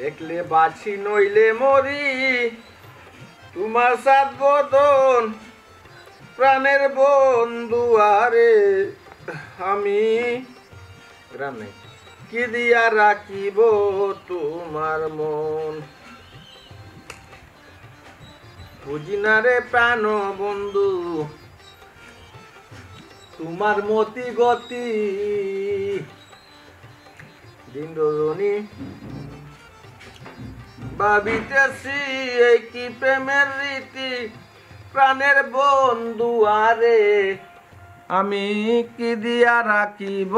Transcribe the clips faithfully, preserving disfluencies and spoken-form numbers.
দেখলে বাঁচি নইলে মরি, তোমার সাত বদন, প্রাণের বন্ধু আরে, আমি গ্রামে কি দিয়া রাখিব তোমার মন? বুঝি না রে প্রাণ বন্ধু, তোমার মতি গতি। দিন রজনী ভাবিতেছি, এই কি প্রেমের রীতি, প্রাণের বন্ধু আরে, আমি কি দিয়া রাখিব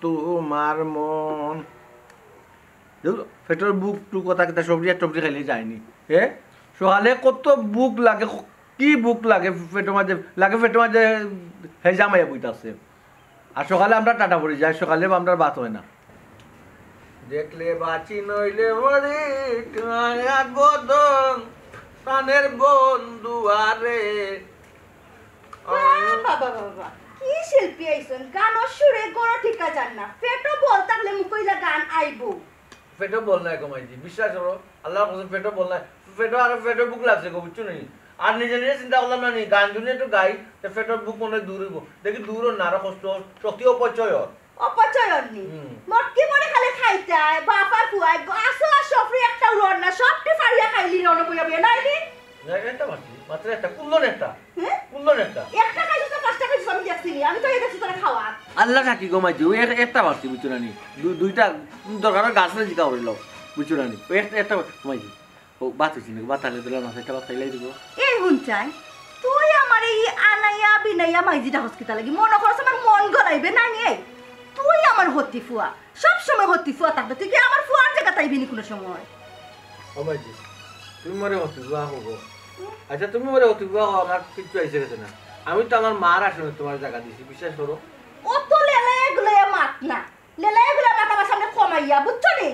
তোমার মন? দেখো, পেটর ভুক টুক কথা কিতা সবজি আর টবজি খাইলে যায়নি। হে, সকালে কত ভুক লাগে, ক-, কি ভুক লাগে পেটর মাঝে, লাগে পেটর মাঝে হেজামাইয়া বইতাছে। আর সকালে আমরা টাটা পড়ি যাই, সকালে আমরা ভাত হয় না। দেখলে বাঁচি নইলে মরি, তোমার বদন, প্রাণের বন্ধু আরে। বাবা, বাবা, বাবা, কি শিল্পী আইছন, গানর সুরে গলা ঠিক যার না, পেটো বল থাকলে মুখো ইলা গান আইবো। পেটো বল নাই গো মাইজি, বিশ্বাস করো, আল্লাহর কসম পেটো বল নাই, পেটো আর পেটো ভুক লাগছে গো, বুঝছো নি? আর নিজে নিজে চিন্তা করলাম না নি, গান যদি একটু গাই, তো পেটো ভুক মনে হয় দূর হইব। দেখি দূর হন না, আরো কষ্ট হন, শক্তি অপচয় হন। অপচয় হন নি? হুম। মটকি মনে খালি খাইতায়, বাফার ফুয়ায়, গাছো আর সফরি একটা উড়ন না, সবটি ফাড়িয়া খাইলি রণ বইয়া বইয়া, নাই নি? না, একটা মাত্র, মাত্র একটা, কুল্লন একটা। হ্যাঁ? কুল্লন একটা। একটা খাইছিস না পাঁচটা খাইছিস, আমি দেখছি নি, আমি তো এই দেখছি তোরা খাওয়া। আল্লাহ সাক্ষী গো মাইজি, ওই এক-, একটা মারছি, বুঝছো না নি? দু-, দুইটা দরকার হয় গাছ না জিকা উড়িল, বুঝছো না নি? ওই একটা, একটা মারছি। ও, ভাত হইছে নাকি? ভাত আনলে দিলাম না, একটা ভাত খাইলাই দিব। এই হুনছাই, তুই আমার এই আনাইয়া বিনাইয়া মাইজিটা হসকিতা লাগি? মনে করছ আমার মন গলাইবে না নি? এই, তুই আমার হতি ফুয়া, সব সময় হতি ফুয়া থাকবে। তুই কি আমার ফুয়ার জায়গা তাইবি নি কোনো সময়? ও মাইজি, তুমি মরে হতি ফুয়া হবো। হুম। আচ্ছা, তুমি মরে হতি ফুয়া হো, আমার কিচ্ছু আইসে গেছে না। আমি তো আমার মার আসনে তোমার জায়গা দিছি, বিশ্বাস করো। অত লেলাইয়া গুলাইয়া মাত না, লেলাইয়া গুলাইয়া মাত আমার সামনে কমাইয়া, বুঝছো নি?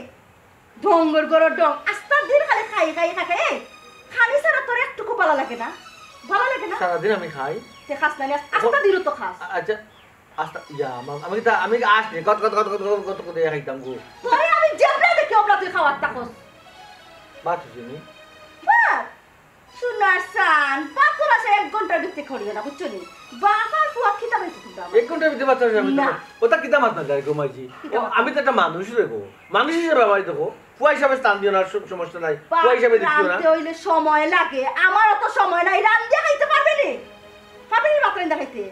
ঢঙ্গর গরো ঢং, আস্তা দিন খালি খাই খাই খাই খাই। এই, খানি ছাড়া তোর একটুকু ভালা লাগে না? ভালা লাগে না? সারাদিন আমি খাই। তে খাস না নি, আস-, আস্তা দিনও তো খাস। আ-, আচ্ছা, আস্তা, ইয়া, মা-, আমি কিতা, আমি কি আস নি? কত, কত, কত, কত, কত, কত, কত দিয়া খাইতাম গো। তোরে আমি যেবলা দেখি, অবলা তুই খাওয়ার থাকস। ভাত হইছে নি? ভাত? সোনার চান, বাতুর আশা এক ঘন্টার ভিতরে করিও না, বুঝছো নি? বাবার ফুয়া কিতা পাইছো তোমরা আমার? এক ঘন্টার ভিতরে বাচ্চা হইছে আমি না। তোমার। ওটা কিতা মাত না যায় গো মাইজি? কিতা ও, মাত? আমি তো একটা মানুষ রে গো। মানুষ হিসেবে আমায় দেখো। ফুয়া হিসাবে স্থান দিও না, সম-, সমস্যা নাই। বাপ ফুয়া হিসাবে দেখিও না। রানতে হইলে সময় লাগে। আমারও তো সময় নাই, রান্দিয়া খাইতে পারবে নি? পারবে নি ভাত রান্দিয়া খাইতে?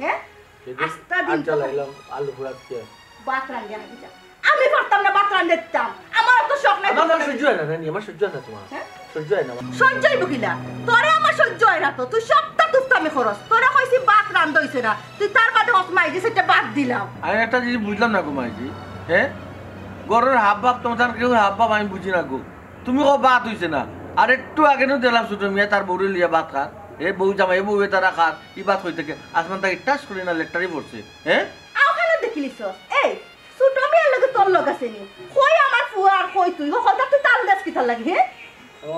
হ্যাঁ? সেদিন আস্তা দিন আর তো চালাইলাম আলু পোড়া দিয়ে। ভাত রান্দিয়া খাইতে। আমি পারতাম না ভাত রান্দিয়া দিতাম। আমার অত শখ নাই আমার ভাত না রান্দিয়া। সহ্য হয় না, নানি, আমার সহ্য হয় না তোমার। হ্যাঁ? সহ্য হয় না আমার। সহ্য হইব কিলা? তোরে আমার সহ্য হয় না তো। তুই সবটা তুফতামি করস। তোরে কইছি ভাত রান্ধ হইছে না। তুই তার বাদে হস মাইজি সেটা বাদ দিলাম। আমি একটা জিনিস বুঝলাম না গো মাইজি। হ্যাঁ? ঘরর হাবভাব, তোমার কেউ হাবভাব আমি বুঝি না গো। তুমি কও ভাত হইছে না। আর একটু আগে নু দেখলাম ছোট মিয়া তার বউরে লইয়া ভাত খার। এ বউ জামাই, এ বউ এ তারা খার। ই ভাত কই থেকে? আসমান থাকি টাস করি না লেট্টারি পড়ছে। হ্যাঁ? আও খালি দেখিলিছস। এই, ছোট মিয়ার লগে তোর লগ আছে নি? কই আমার ফুয়া আর কই তুই? হকলতা তুই তাল দেস কিতার লাগি, হ্যাঁ? ও,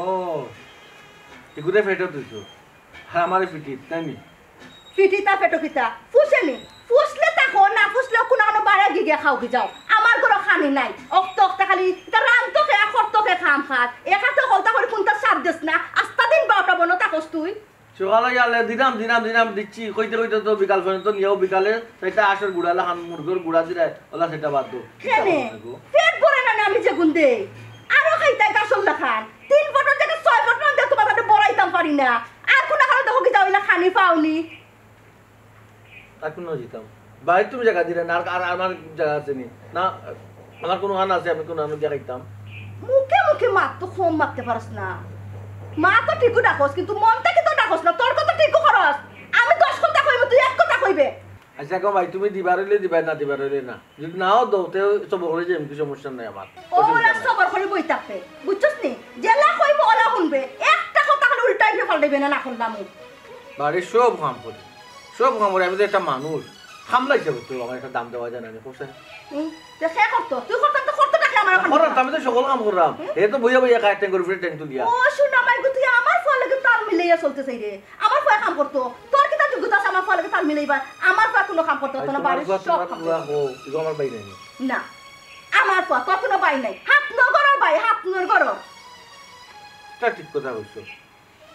এগুরে ফেটো তুইছো। আর আমারে ফিটিত, তাই নি? ফিটিতা ফেটো কিতা? ফুসে নি? ফুসলে তা কো, না ফুসলে কোনো কোনো বারে গিয়ে খাও কি যাও। আমার ঘরো খানি নাই। অক্ত অক্ত খালি ইতা রানতো খে, আর করতো খে খাম খাত। একা তো হকলতা করি কোনটা সাথ দেস না। আস্তা দিন বারোটা বনো তা কস তুই। সকালে গেলে দিরাম, দিরাম, দিরাম দিচ্ছি। কইতে কইতে তো বিকাল পর্যন্ত নিয়েও বিকালে সেটা আসর গুড়ালে হান মুরগর গুড়া দিরায়, ওলা সেটা বাদ দো। কেনে? পেট ভরে না, না আমি যেগুন দেই। আরো খাইতাই গাছর লাখান। তিন পটর জায়গা ছয় পটর দিয়ে তোমার সাথে বড়াইতাম পারি না। আর কোন কারণে দেখো কি যাও, ইলা খানি পাওনি। আর কোন জিতাম? বাড়িত তুমি জায়গা দিলে না, আর, আর আমার জায়গা আছে নি? না, আমার কোনো হান আছে, আমি কোনো হানো গিয়া খাইতাম। মুখে মুখে মাত তো কম মারতে পারস না। মা তো ঠিকও ডাকস, কিন্তু মন থেকে তো ডাকস না। তোর কথা ঠিকও করস। আমি দশ কথা কইব, তুই এক কথা কইবে। আচ্ছা গো ভাই, তুমি দিবার হইলে দিবায়, না দিবার হইলে না। যদি নাও দাও, তে সবর করে যাইমু, কি সমস্যা নাই আমার। ও অসুবিধা ওরা নাই। সবর করে বই থাকবে, বুঝছস নি? যেলা কইব ওলা শুনবে। একটা কথা খালি উল্টাইবে পাল্টাইবে না, না করলাম। বাড়ির সব কাম করে, সব কাম করে। আমি তো একটা মানুষ, কামলা হিসাবে তো আমার একটা দাম দেওয়া যায় না, আমি কোশ্চেন। হুম, তে সে করতো, তুই করতাম তো করতো না, কে আমার ওখানে? করতাম, আমি তো সকল কাম করলাম। হুম? এ তো বইয়া বইয়া খায়, ট্যাং করে ফিরে ট্যাং তুলিয়া। ও শোনা মাই গো, তুই আমার ফুয়ার লগে তাল মিলাইয়া চলতে চাই রে। আমার ফুয়া কাম করতো, তোর কিতা যোগ্যতা আছে আমার ফুয়ার লগে তাল মিলাইবার? আমার ফুয়া কোনো কাম করতো পারতো না, বাড়ির সব কাম করতো। ও, এগো আমার ভাই নাই। না, আমার ফুয়া, তোর কোনো ভাই নাই। হাত নগরর ভাই, হাত তা ঠিক কথা কইছো।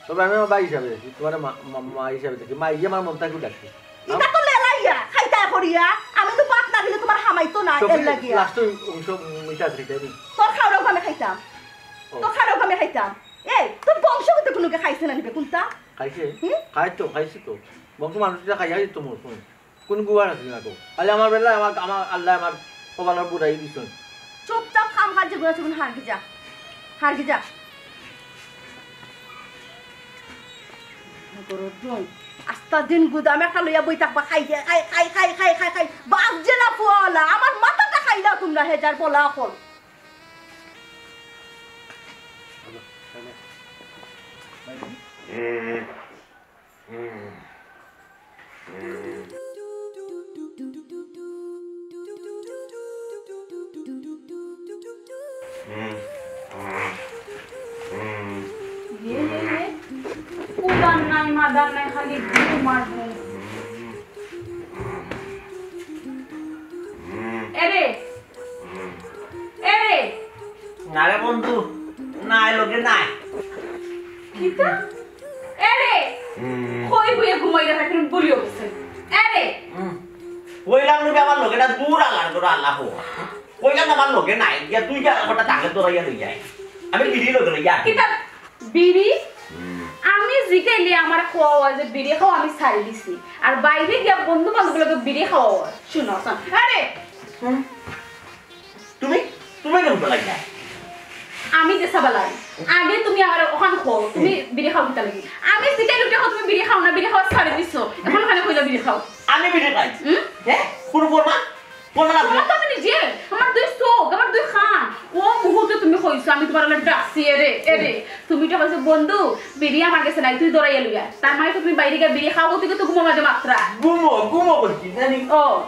তবে আমি আমার ভাই হিসাবে দেখি, তোমার মা, মা, মা হিসাবে দেখি, মাই যে আমার মনটা একটু ডাকছে। ইটা তো লেলাইয়া, খাইতা করিয়া, আমি তো ভাত না খেলে তোমার হামাইতো না, এর লাগিয়া। লাস্ট অংশ মিঠা আছে, খাইতে নি? তোর খাওয়ারও আমি খাইতাম, ও। তোর খাওয়ারও আমি খাইতাম। এই, তোর বংশ কিন্তু কোনো খাইছে না নিবে, কোনটা? খাইছে? হুম? খাই তো, খাইছে তো। বংশ মানুষ যা খাইয়া খাইছে তো মোর, হুম। কোন গুয়ার আছে না তো? খালি আমার বেলা আমার, আমার আল্লাহ আমার কপালর বুড়াই দিছুন। চুপচাপ খাম খাল যেগুলো আছে, ওগুলো হারগি যা, হারগি যা। গরুর দুম। আস্তা দিন গুদাম একটা লইয়া বই থাকবা, খাই, খাই, খাই, খাই, খাই, খাই, খাই। বাপ যে না ফুয়ালা, আমার মাথাটা খাইলা তোমরা, হেজার বলা অকল। ইয়ে, ইয়ে, ইয়ে। উদান নাই, মাদান নাই, খালি ঘুম আর ঘুম। এরে, এরে। না রে বন্ধু, নাই লগে নাই। কিতা? এরে, হুম। কই বইয়া ঘুমাইরা থাকলে বলিও গেছে। এরে। হুম। কইলাম না আমার লগে না, দূর আল্লাহ, দূর আল্লাহ হো। কইলাম না আমার লগে নাই, গিয়া তুই যা কথা তাকে দৌড়াইয়া লই যায়। আমি বিড়ি লগে লই যা। কিতা? বিড়ি? হুম। আমি জিকাইলে আমার কওয়া অয় যে বিড়ি খাওয়া আমি ছাড়ি দিছি। আর বাইরে গিয়া বন্ধু বান্ধব লগে বিড়ি খাওয়া অয়। শুনো, শোন। আরে! হুম। তুমি, তুমি কেন বলাই না? আমি দেশা বালাই। আগে তুমি আমার ওখান কও, তুমি হুম। বিড়ি খাও কিতা লাগি? আমি জিকাইলে উঠে কও, তুমি বিড়ি খাও না, বিড়ি খাওয়া ছাড়ি দিছো। এখন ওখানে কইলা বিড়ি খাও। আমি বিড়ি খাই? হুম? হ্যাঁ? কোন বর্মা? বর্মা লাগবে? তোমার তো আমি নিজে, আমার দুই চোখ, আমার দুই কান। ও মুহূর্তে তুমি কইছো, আমি তোমার লগে ডাকছি, এরে, এরে। তুমি তো কইছো, "বন্ধু, বিড়ি আমার গেছে নাই, তুই দৌড়াইয়া লইয়া।" তার মানে তো তুমি বাইরে গিয়া বিড়ি খাও, তুই তো ঘুমো মাঝে মাত্রা। ঘুমো, ঘুমো বলছি, জানি। ও।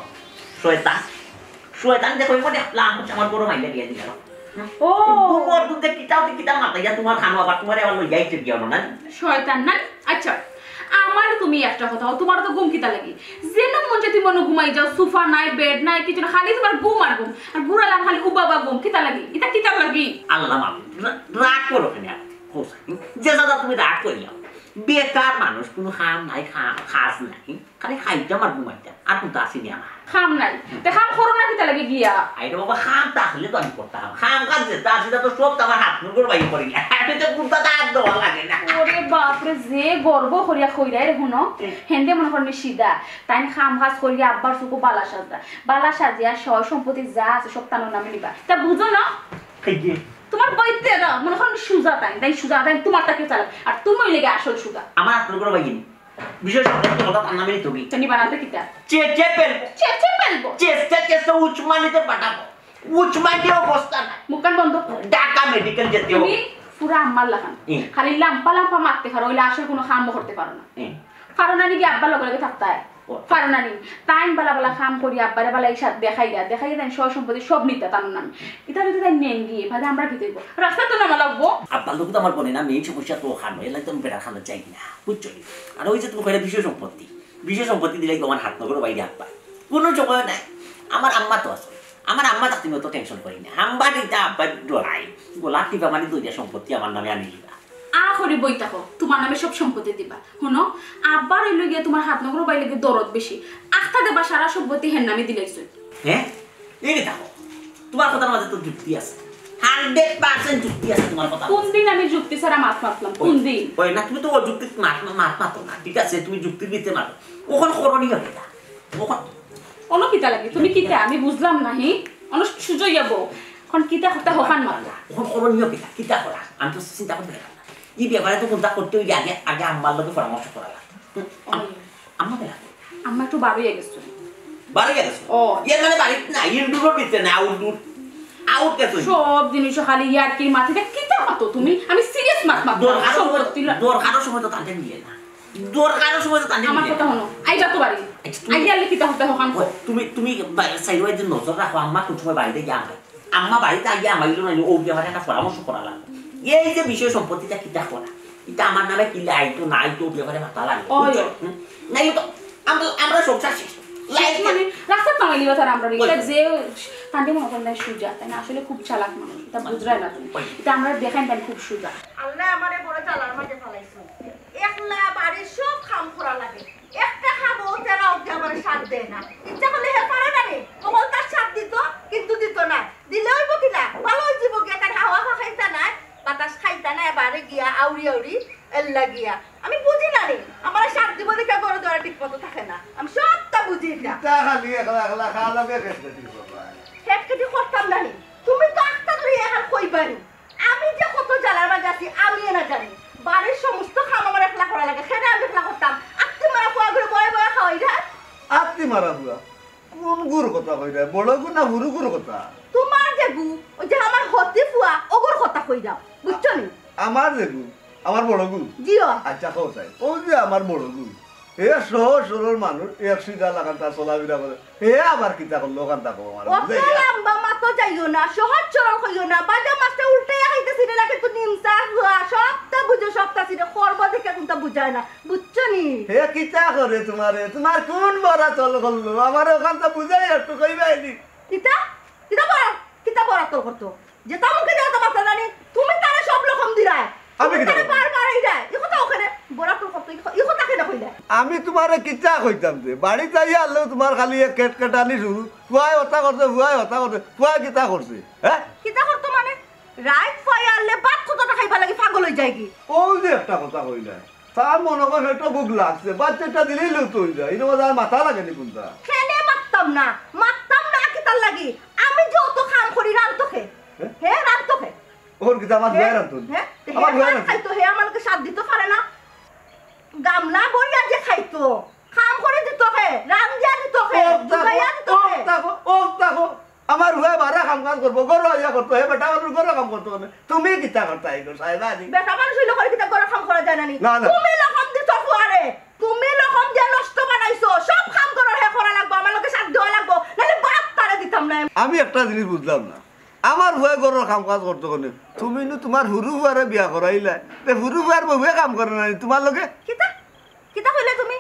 শয়তান। শয়তান দেখো, এর মধ্যে লাম হচ্ছে আমার বড় মাইয়া দিয়ে দিল। ও। ঘুমোর দুধে কিতাও তো কিতা মাথা, ইয়া তোমার খানো আবার তোমার আবার লইয়া আইতে দিও না, না? শয়তান না? আচ্ছা, আমার তুমি একটা কথা কও, তোমার তো ঘুম কিতা লাগি? যেন মন চায় তুমি মনে ঘুমাই যাও, সোফা নাই, বেড নাই, কিছু না, খালি তোমার ঘুম আর ঘুম। আর বুড়া লাম খালি উবাবা ঘুম, কিতা লাগি? ইতা কিতা লাগি? আল্লাহ মাবুদ, রা-, রাগ করো কেন আর? হোসেন, যে দাদা তুমি রাগ করিও। বেকার মানুষ, কোনো কাম নাই, কাম, কাজ নাই। খালি খাইতাম আর ঘুমাইতাম, আর কোনটা আসেনি আমার। কাম নাই। তে কাম করো না কিতা লাগি গিয়া? আরে বাবা, কাম তো আসলে তো আমি করতাম। কাম কাজ যেটা আছে, তা তো সব তো আমার হাত মুখের বাইরে করি না। আমি তো কোনটা তো আর দেওয়া লাগে না। ওরে বাপ রে, যে গর্ব করিয়া কইরায় রে হুনো। হুম। হেন্দে মনে করেন সিধা। তাইন কাম কাজ করিয়া আব্বার চোখো বালা সাজা। বালা সাজিয়া সয় সম্পত্তি যা আছে সব তানোর নামে নিবা। তা বুঝো না? এই যে। তোমার বইতে না, মনে করেন সুজা তাইন, তাই সুজা তাইন তোমার তাকে চালাক। আর তুমি লেগে আসল সুজা। আমার হাত মুখের বাইরে। বিশেষ কথা তার নামে তুমি। তো নিবা না তো কিতা? চেচে ফেলবো। চেচে ফেলবো। চেচে চেচে উচমানিতে পাঠাবো। উচমানিতে অবস্থা নাই। মুখখান বন্ধ করো। ঢাকা মেডিকেল যেতে হবে। তুমি পুরা আম্মার লাখান। হুম। খালি লাম্পা লাম্পা মারতে পারো, অইলে আসল কোনো কামও করতে পারো না। হুম। কারণ আমি কি আব্বার লগে লগে থাকতায়? ও। কারণ আমি তাইন বালা বালা কাম করি, আব্বারে বালা এই সাথ দেখাইয়া, দেখাইয়া দেন সয় সম্পত্তি সব নিতা তানোর নামে। ইতা যদি তাই নেন গিয়ে, বাদে আমরা কি দেখবো? রাস্তা তো নামা লাগবো। আব্বার লগে তো আমার বনে না, মেইন সমস্যা তো খানো, এর লাগি তো আমি বেটার খানো যাই না, বুঝছো নি? আর ওই যে তুমি কইলে বিষয় সম্পত্তি, বিষয় সম্পত্তি দিলে তোমার হাত নগর বাইরে আব্বা। কোনো সময় নাই। আমার আম্মা তো আছে। আমার আম্মা থাকতে আমি অত টেনশন করি না। আম্মা দিতা আব্বা ডরাই। গোলা টিপা মানে দুইটা সম্পত্তি আমার নামে আনি দিবা। আ করি বই থাকো, তোমার নামে সব সম্পত্তি দিবা। হুনো, আব্বার অইলো গিয়া তোমার হাত নগর বাইরে গিয়া দরদ বেশি। আখতা দেবা সারা সম্পত্তি হের নামে দিলাইছো। হ্যাঁ? এই রে দেখো, তোমার কথার মাঝে তো যুক্তি আছে। হান্ড্রেড পার্সেন্ট যুক্তি আছে তোমার কথা। কোন দিন আমি যুক্তি ছাড়া মাত মাতলাম? কোন দিন? ওই না, তুমি তো অযুক্তি মাত, মাত মাতো না, ঠিক আছে? তুমি যুক্তির ভিতরে মাতো। ওখান করণীয় কিতা? ওখান কোনো কিতা লাগে? তুমি কিতা? আমি বুঝলাম না, হি? অনেক সুযোগ যাবো। এখন কিতা করতে হখান মাতো। ওখান করণীয় কিতা? কিতা করা? আমি তো চিন্তা করতে পারলাম না। এই ব্যাপারে তো কোনটা করতে হইলে আগে, আগে আম্মার লগে পরামর্শ করা লাগবে। হুম, আম-, ওই। আম্মা বেলা। আম্মা একটু বার অইয়া গেছে। বার অইয়া গেছে? ও। এর মানে বাড়িত না, ইনডোরর ভিতরে না, আউটডোর। আউট গেছে। সব জিনিস খালি ইয়ার্কির মাঝে। এটা কিতা মাতো তুমি? আমি সিরিয়াস মাত মাতো। দরকারর সময়, সম্পত্তি ল- দরকারর সময় তো তানতে নিয়ে না। দরকারর সময় তো তানতে আমার নিয়ে কথা না। হুনো। আইবা তো বাড়ি। আচ্ছা, তুমি আইয়া আলে কিতা করতে হখান? ওই, তুমি, তুমি বা-, সাইডে যে নজর রাখো, আম্মা কোন সময় বাড়িতে গিয়া আম্মা। আম্মা বাড়িতে আইয়া আমার ইলো নাই, ও ব্যাপারে একটা পরামর্শ করা লাগবে। এই যে বিষয় সম্পত্তিটা কিতা করা? এটা আমার নামে কি আইতো না আইতো, ও ব্যাপারে মাথা লাগবে। ওই। বুঝছো? হুম? না, এই তো আমরা, আমরা সংসার শেষ। শেষ লাইফ মানে রাস্তা নামাই নিবা তার আমরা। ওই। এটা যে তান্ডে মনে করেন তাই সুজা, তাই না? আসলে খুব চালাক মানুষ, এটা বুঝরায় না তুমি। ওই। এটা আমরা দেখাই তাই খুব সুজা। আল্লাহ আমার তার মাঝে ফালাইছো। একলা বাড়ির সব কাম করা লাগে। একটা কামও তেরা অবধি আমার সাথ দেয় না। ইচ্ছা করলে হে পারে না রে। অকল তার সাথ দিত, কিন্তু দিত না। দিলে অইব কিলা? ভালা অই যিব গিয়া, তার হাওয়া খাইতা নাই, বাতাস খাইতা নাই, বারে গিয়া আউরি আউরি এল্লা গিয়া। আমি বুঝি না রে, আমার সাথ দিব দেখে ঘরো দুয়ারো ঠিক মতো থাকে না। আমি সবটা বুঝি না। তা খালি একলা একলা খাওয়া লাগে, খেট খেটি করবা। খেট খেটি করতাম না রে। তুমি তো আখতা ধরি এখন কইবাই। আমি যে কত জ্বালার মাঝে আছি, আমি না জানি। বাড়ির সমস্ত কাম আমার একলা করা লাগে, কেনে আমি একলা করতাম? আত্তি মারা ফুয়া ঘরে বয়ে বয়ে খাওয়াই যায়। আত্তি মারা ফুয়া? কোন গুর কথা কইরা? বড় গুর না হুরু গুর কথা? তোমার যে গু, ওই যে আমার হতি ফুয়া, ওগুর কথা কইরাম, বুঝছো নি? আমার যে গু, আমার বড় গু? জিও। আচ্ছা, কও চাই। ওই যে আমার বড় গু, হে সহজ সরল মানুষ, এক সিধা লাখান তার চলাফেরা করে। হে আবার কিতা করলো, ওখান থাকো আমার অত বুঝাইয়া। লম্বা মাতো যাইও না, সহজ সরল কইও না। বাজা মাছটা উল্টাইয়া খাইতেছি রে, লাগে তো নিমসা হুয়া, সবটা বুঝো, সবটা ছিঁড়ে করবো দেখে কোনটা বুঝায় না, বুঝছো নি? হে কিতা করে তোমারে? তোমার কোন বড়া চল করলো? আমারে ওখান তো বুঝাই একটু কইবাই নি। কিতা? কিতা বড়া? কিতা বড়া তোর করতো? যেটা মুখে দেওয়া তো মাথা জানি, তুমি তারে সব রকম দিরায়। আমি তুমি কিতা তারে করবো? বারবার এই যায়। ই কথা ওখানে বড়া তোর করতো, ই কথা কেন কইলে? আমি তোমারে কিতা কইতাম যে, বাড়িত আইয়া আনলেও তোমার খালি এক কেটকেটানি শুরু। ফুয়ায় হতা করছে, ফুয়ায় হতা করছে, ফুয়ায় কিতা করছে? হ্যাঁ? কিতা করতো মানে? রাইত ফুয়ায় আনলে ভাত কতটা খাইবা লাগি পাগল হয়ে যায় কি? ওই যে একটা কথা কইলা, তার মনে করে পেটো ভুক লাগছে, বাচ্চাটা দিলেই লুপ্ত হয়ে যায়। এটা বোধহয় আর মাথা লাগে নি কোনটা। কেনে মারতাম না, মারতাম না কিতার লাগি? আমি যে অত কাম করি, রানতো কে? হ্যাঁ? হে, রানতো কে? ওর কিতা আমার হে? ভুয়া রানতো? হে? হে আমার ভুয়া আমার রানতো? খাইতো, হে আমার লগে সাথ দিত পারে না? গামলা ভরিয়া যে খাইতো, কাম করে দিত কে? রান্দিয়া দিত কে? ও দেখো, ডুবাইয়া দিত ও কে? দেখো, ও দেখো। আমার হুয়া বারা কাম কাজ করবো, ঘরো আইয়া করতো, হে বেটা মানুষ ঘরো কাম করতো কেনে? তুমি কিতা করতা এই গো, সাহেব আলী? বেটা মানুষ হইলে করে কিতা ঘরো কাম করা যায় না নি? না, না। তুমি লকম দিছো ফুয়ারে, তুমি লকম দিয়া নষ্ট বানাইছো, সব কাম করো হে করা লাগবো, আমার লগে সাথ দেওয়া লাগবো, নাহলে বাপ তারে দিতাম না। আমি একটা জিনিস বুঝলাম না, আমার হুয়া ঘরর কাম কাজ করতো কেনে? তুমি নু তোমার হুরু হুয়ারে বিয়া করাইলা, তে হুরু হুয়ার বউয়ে কাম করে না নি তোমার লগে? কিতা? কিতা কইলে তুমি?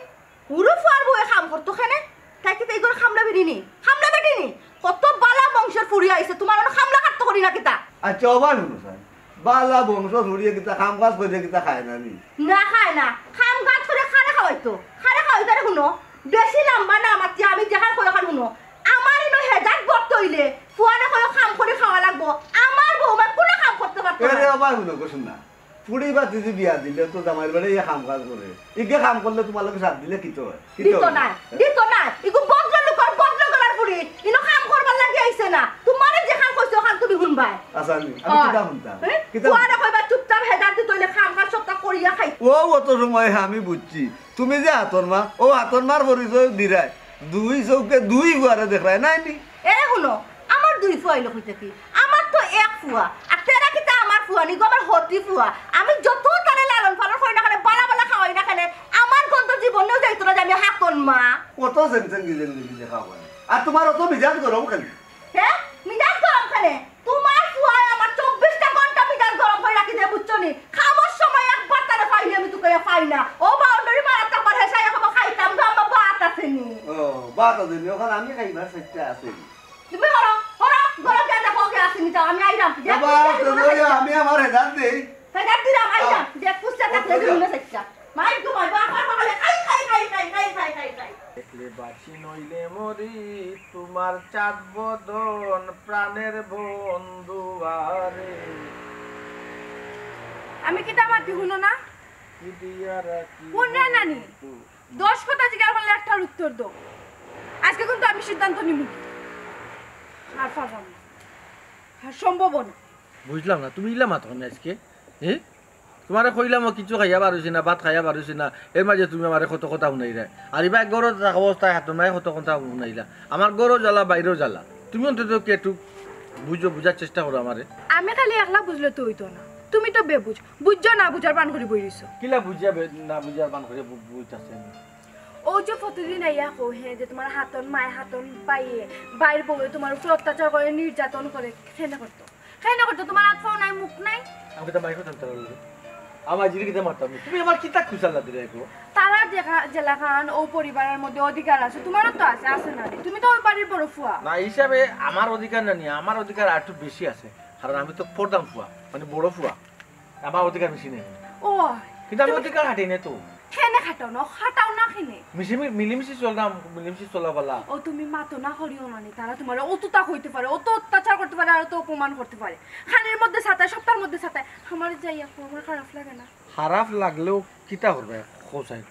হুরু ফুয়ার বউয়ে কাম করতো কেনে? তাই কিতা ইগর খামলা বেটি নি? খামলা বেটি নি? কত বালা বংশর ফুড়ি আইছে, তোমার অনো খামলা কাটতো করি না কিতা? আচ্ছা, ওবা হুনো চাই, বালা বংশর ফুড়িয়ে কিতা কাম কাজ করিয়া কিতা খায় না নি? না খায় না, কাম কাজ করে খারে খাওয়াইতো, খারে খাওয়াইতো। আরে হুনো, বেশি লম্বা না মাতিয়া আমি যেখান কই ওখান হুনো। আমার ইনো হেজাত ভরতে হইলে ফুয়ারে কইও কাম করে খাওয়া লাগবো। আমার বউমা কোনো কাম করতে পারতো এরে না। ওবা হুনো গো, শুন না। ফুড়ি বাতি দি বিয়া দিলে তো জামাইর বাড়ি ইয়া কাম কাজ করে। ইগে কাম করলে তোমার লগে সাথ দিলে কিতা হয়? কিতা দিত হয়? নায়, দিত নায়। ইগু ভদ্র লোকর ভদ্র ঘরর ফুড়ি। ইনো কাম করবার লাগি আইছে না। তোমারে যেখান কইছে ওখান তুমি হুনবায়। আচ্ছা, আমি, আমি অয়। কিতা হুনতাম? হ্যাঁ? কিতা ফুয়ারে কইবা চুপচাপ হেজাত দিত হইলে কাম কাজ সবটা করিয়া খাই। ও, অত সময় আমি বুঝছি। তুমি যে হাতর মা, ও হাতর মার পরিচয় দিরায়। দুই চউখে দুই ফুয়ারে দেখরায়, নায় নি? এ হুনো, আমার দুই ফুয়া অইলো কইতে কি? আমার তো এক ফুয়া। আর তেরা কিতা আমার ফুয়া নি গো, আমার হতি ফুয়া। আমি যত তারে লালন পালন করি না কেনে, বালা বালা খাওয়াই না কেনে, আমার গন্ধ জীবনেও যাইতো না যে আমি হাতর মা। কত সেন সেন গিজেন গিজেন দেখা হয়। আর তোমার অত মিজাজ গরম কেনে? হ্যাঁ? মিজাজ গরম কেনে? তোমার ফুয়ায় আমার চব্বিশটা ঘন্টা মিজাজ গরম করি রাখি দেয়, বুঝছো নি? খাবার সময় একবার তারে পাইলে আমি তুকাইয়া পাই না। ও বাউন্ডারি মারাত একবার হেসাইয়া কইবো খাইতাম গো, আমার ভাত আছে নি। ও, ভাত আছে নি? ওখান আমি খাইবার চেষ্টা আছে নি। তুমি হরো, হরো, ঘরো গিয়া দেখো কে আছে নি, যাও, আমি আইলাম। যে বাবা, খুশি আছে তো তোমার লইয়া কাছে। আমি আমার হেজাত দেই। হেজাত দিলাম, আইলাম। আহ। যে খুশি আছে, আহ, তুমি আহ। মনে চাইছা। মাইক ঘুমাই, বাবা, বাবা, খাই, খাই, খাই। দেখলে বাসি নইলে মরি, তোমার চাঁদ বদন প্রাণের বন্ধু আরে। আমি কিতা মাতি হুনো না? কি দিয়া রাখি হুন না নানি? বন্ধু? দশ কথা জিজ্ঞাসা করলে একটার উত্তর দাও। আজকে কিন্তু আমি সিদ্ধান্ত নিমু। আর পারলাম না। আর সম্ভব না। বুঝলাম না, তুমি ইলা মাতো কেনে আজকে? হ্যাঁ? তোমারে কইলাম ও কিছু খাইয়া বার অইছি না, ভাত খাইয়া বার অইছি না, এর মাঝে তুমি আমারে কত কথা হুনাইরায়। আর ইবা এক ঘরো থাকা অবস্থায় হাতর মায়ে কত কথা হুনাইলা। আমার ঘরো জ্বালা, বাইরেও জ্বালা। তুমি অন্তত কি একটু বুঝো, বুঝার চেষ্টা করো আমারে। আমি খালি একলা বুঝলে তো অইতো না, তুমি তো বেবুঝ, বুঝছো না, বুঝার ভান করি বই রইছো। কিলা বুঝিয়া বে-, না বুঝার ভান করি বু-, বইতাছে আমি? ও যে প্রতিদিন আইয়া কও হে যে তোমার হাতর মায়ে, হাতর ভাইয়ে, ভাইর বউয়ে তোমার উপরে অত্যাচার করে, নির্যাতন করে, কেনে করতো? কেনে করতো? তোমার হাত পাও নাই, মুখ নাই? আমি কিতা মাইকো জানতে পারলো? আমার জিরে কিতা মারতাম? তুমি আমার কিতা খুশাল না দিলে গো? তারা দেখা, যেলাখান ও পরিবারের মধ্যে অধিকার আছে, তোমারও তো আছে, আছে না? তুমি তো ওই বাড়ির বড় ফুয়া। না, হিসাবে আমার অধিকার না নিয়ে, আমার অধিকার আর একটু বেশি আছে, কারণ আমি তো প্রধান ফুয়া, মানে বড় ফুয়া, আমার অধিকার বেশি নেই। ও, কিন্তু আমি অধিকার হাঁটি না তো। কেনে খাটাও না, খাটাও না কেনে? মিশে মি-, মিলিমিশি চললাম, মিলিমিশি চলা বালা। ও, তুমি মাতো না করিও না নি, তারা তুমারে অততা কইতে পারে, অত অত্যাচার করতে পারে, আর অত অপমান করতে পারে। খানির মধ্যে ছাতায়, সপ্তাহর মধ্যে ছাতায়। আমার যাই আপু, আমার খারাপ লাগে না? খারাপ লাগলেও কিতা করবে, কও চাই?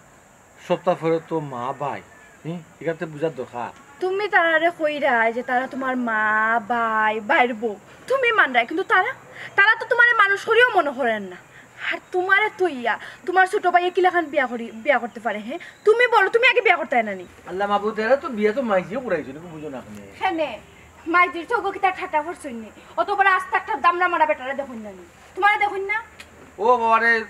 সপ্তাহ পরে তো মা ভাই, হুম, এখান থেকে বুঝার দরকার। তুমি তারারে কইরায় যে তারা তুমার মা, ভাই, ভাইর বউ, তুমি মানরায়, কিন্তু তারা, তারা তো তুমারে মানুষ করিও মনে করের না। আর তুমারে তো ইয়া, তুমার ছোট ভাইয়ে কিলাখান বিয়া করি, বিয়া করতে পারে, হে? তুমি বলো, তুমি আগে বিয়া করতায় না নি? আল্লাহ মাবুদ, এরা তো বিয়া তো মাইজিয়ে করাইছে, তুমি বুঝো না কেনে? কেনে? মাইজির তো ওগো কিতা ঠাটা করছইন নি? অত বড় আস্তা একটা দামড়া মারা বেটারে দেখইন না নি? তুমারে দেখইন না? ও বাবা রে।